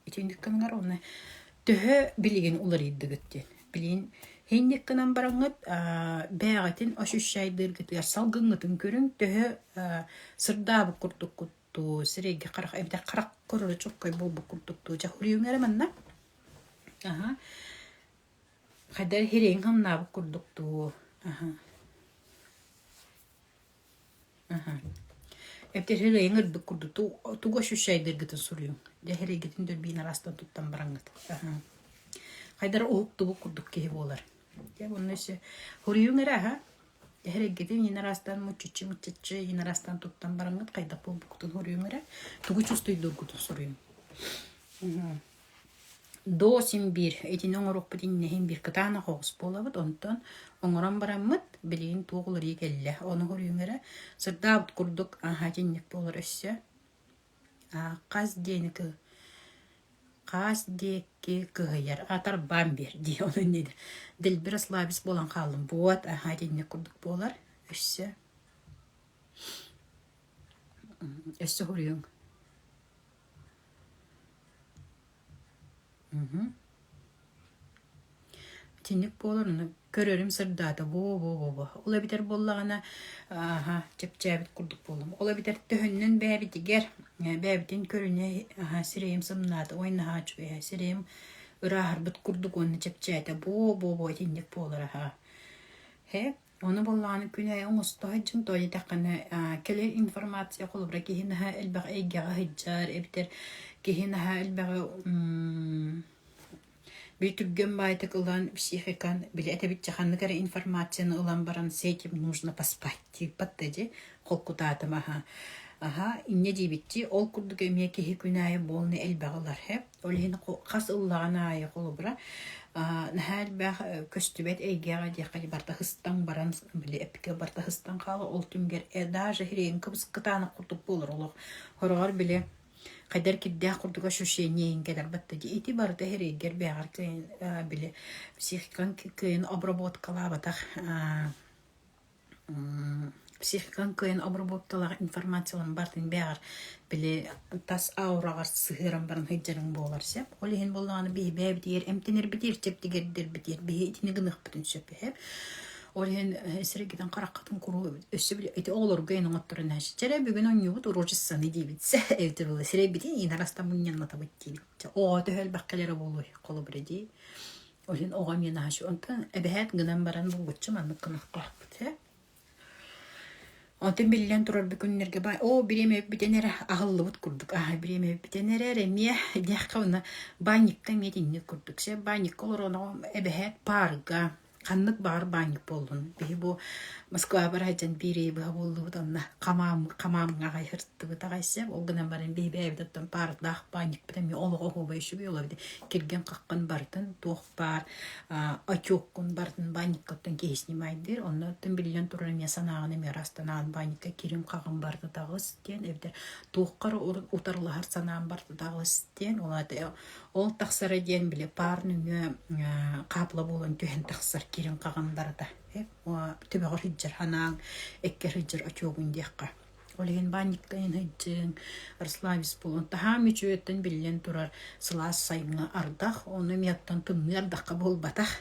Speaker 1: итинник гыннар уонна төһө билигин уларыйдыгыт диэн. Билигин инник гынан бараҥҥыт бэйэҕитин ощущайдыыргытыгар салгыҥҥытын көрүҥ төһө сырдаабыт курдуккут дуу, сирэйгэ харах эбэтэр харах көрөрө чоккой буолбут курдук дуу. Дьэ, суруйуҥ эрэ манна. Аха. Хайдах иһириҥ хамнаабыт курдук дуу? Аһа. Аһа. Эбэтэр иһириҥ ырбыт курдук тугу ощущайдыргытын суруйуҥ. Дьэ иһириҥгитин дөрбиин араастан туттан бараҥҥыт. Аһа. Хайдах уһуктубут курдук киһи буолар. Дьэ уонна өссө суруйуҥ эрэ аһа. Эһэрэггитин иин араастан муччуччу-муччуччу иин араастан туттан бараҥҥыт хайдах буолбуккутун суруйуҥ эрэ. Тугу чувствуйдуургутун суруйуҥ. Доо син биир итини оҥоруохпут иннинэ иһин биир кытаанах оҕус буолабыт, онтон оҥорон бараммыт билигин туох уларыйыы кэллэ, ону суруйуҥ эрэ сырдаабыт курдук аһаа итинник буолар өссө хас диэни хаас диэки кыһыйар атарбаан биэр дии ону иннинэ дэлби расслабись буолан хааллым буот аһаа итинник курдук буолар өссө өссө суруйуҥ Итинник буолар, ону көрөрүм сырдаата, буо-буо-буо. Ол эбэтэр буоллаҕына, ааһа, чэпчээбит курдук буоллум. Ол эбэтэр төһөннөн бэйэбитигэр, бэйэбитин көрүнэ, аһа, сирэйим сымнаата, ой, наһаа үчүгэй, сирэйим ырааһырбыт курдук уонна чэпчээтэ, буо-буо-буо итинник буолар, аһа. Һэ, Ону буоллаҕына күн аайы оҥосто сылдьан тоҕо диэтэххинэ кэлэр информация холобура киһи наһаа элбэх эйгэҕэ сылдьар эбэтэр киһи наһаа элбэҕи биир түргэн баайтык ылан психикан били этэбит ханнык эрэ информацияны ылан баран с этим нужно поспать диэбит да дии холкутаатым аһа аһа инньэ диэбиттии ол курдук эмиэ киһи күн аайы буолна элбэҕи ылар Ол иһин хас ыллаҕын аайы холобура наһаа элбэх көстүбэт эйгэҕэ диэххэ барыта ыстан баран били эппикэ барыта ыстан хаалар ол түмүгэр даже иһирэйин кыбыс-кытаанах курдук буолар олох хороҕор били хайдар кирдээх курдук ощущение иһин кэлэр батта дии ити барыта иһирэйгэр бэйэҕэр кыайан били психикаҥ кыайан обработкалаабатах Психикаҥ кыайан обработкалаах информацияларын барытын бэйэҕэр били тас аураҕар сыһыаран баран сылдьарыҥ буолар сөп. Ол иһин буоллаҕына биһи бэйэбитигэр эмтэнэрбитигэр, чэбдигирдэрбитигэр биһи итини гыныахпытын сөп үһү. Ол иһин сиргитин хараххытын куруу өссө били ити оҕолорго эн оҥотторон чэ эрэ бүгүн оонньуубут урочиссаны диибит эбитэ буолла сирэйбитин иин арастан мунньаннатабыт диибит. Оҕо төһө элбэх кэлэрэ буолуой холобура дии. Ол иһин оҕо эмиэ наһаа үчүгэй. Онтон эбэһээт гынан баран булгуччу маннык гыныахтаахпыт ээ. Онтон биллэн турар бу күннэргэ бай оо бириэмэ бүтэн эрэ аһыллыбыт курдук аһа бириэмэ бүтэн эрэр эмиэ диэххэ уонна баанньыкка эмиэ итинник курдук сэ баанньыкка олорон эбэһээт паарга Ханнык баҕар баанньык буоллун. Биһи бу Москваҕа бара сылдьан биир ыйы быһа буоллубут онно хамаам хамаамҥа аҕай сырыттыбыт аҕай сөп. Ол гынан баран биһи бэйэбит оттон паардаах баанньыкпыт эмиэ олох оһуобай үчүгэй ол эбит. Киргин хаххын барытын туох баар отеккун барытын баанньыккыттан киһи снимайдыыр. Онно оттон биллэн турар эмиэ санааҕын эмиэ ырастанаҕын баанньыкка кирим-хаҕым барыта таҕыс диэн эбэтэр туохха эрэ утарылаһар санаам барыта таҕыс диэн ол аата Ол тахсара диэн били паар нөҥүө хаапыла буолан түһэн тахсар кирин-хаҕын барыта төбөҕөр сылдьар санааҥ, эккэр сылдьар очуогун диэххэ. Ол иһин баанньыктайын сылдьыҥ, расслабись буолун. Таһаам үчүгэйтэн биллэн турар сылаас сайыҥҥы ардах, ону эмиэ оттон тымныы ардахха буолбатах.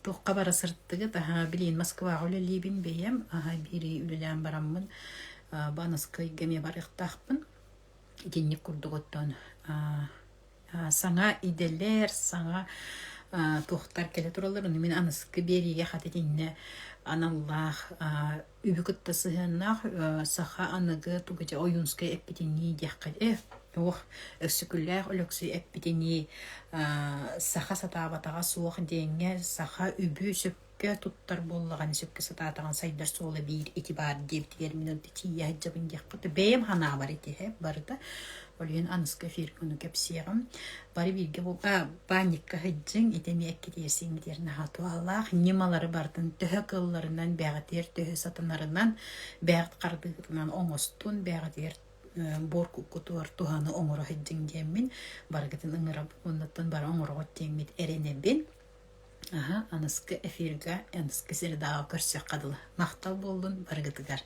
Speaker 1: Туохха бара сырыттыгыт? Аһаа, билигин Москваҕа үлэлиибин бэйэм. Аһаа, биири үлэлээн бараммын, Банаска ыйга эмиэ барыахтаахпын. Итинник курдук оттон саҥа идэлэр, саҥа туохтар кэлэ тураллар. Ону мин аныскы биэриигэ хат итиннэ аналлаах үбү кытта сыһыаннаах саха аныгы тугу дьэ Ойуунскай эппитинии диэххэ э туох Өксөкүлээх Өлөксөй эппитинии саха сатаабатаҕа суох диэҥҥэ саха үбү сөп сөпкө туттар буоллаҕына, сөпкө сатаатаҕына сайдар суола биир ити баар диэбитигэр мин онто тиийэ сылдьабын диэххэ бэйэм санаабар ити барыта. Ол иһин аныска эфиргэ ону кэпсиэҕим. Бары бииргэ баанньыкка сылдьыҥ, ити эмиэ эккитигэр сиҥҥитигэр наһаа туһалаах. Ньымалары барытын төһө кыалларынан, бэйэҕитигэр төһө сатанарынан, бэйэҕит хардыыгытынан оҥостун, бэйэҕитигэр буор куккутугар туһаны оҥоро сылдьыҥ диэммин барыгытын ыҥырабын уоннаттан бары оҥороҕут диэммит эрэнэбин. Аһа, аныскы эфирга, аныскы средаҕа көрсүөххэ дылы. Махтал буоллун барыгытыгар.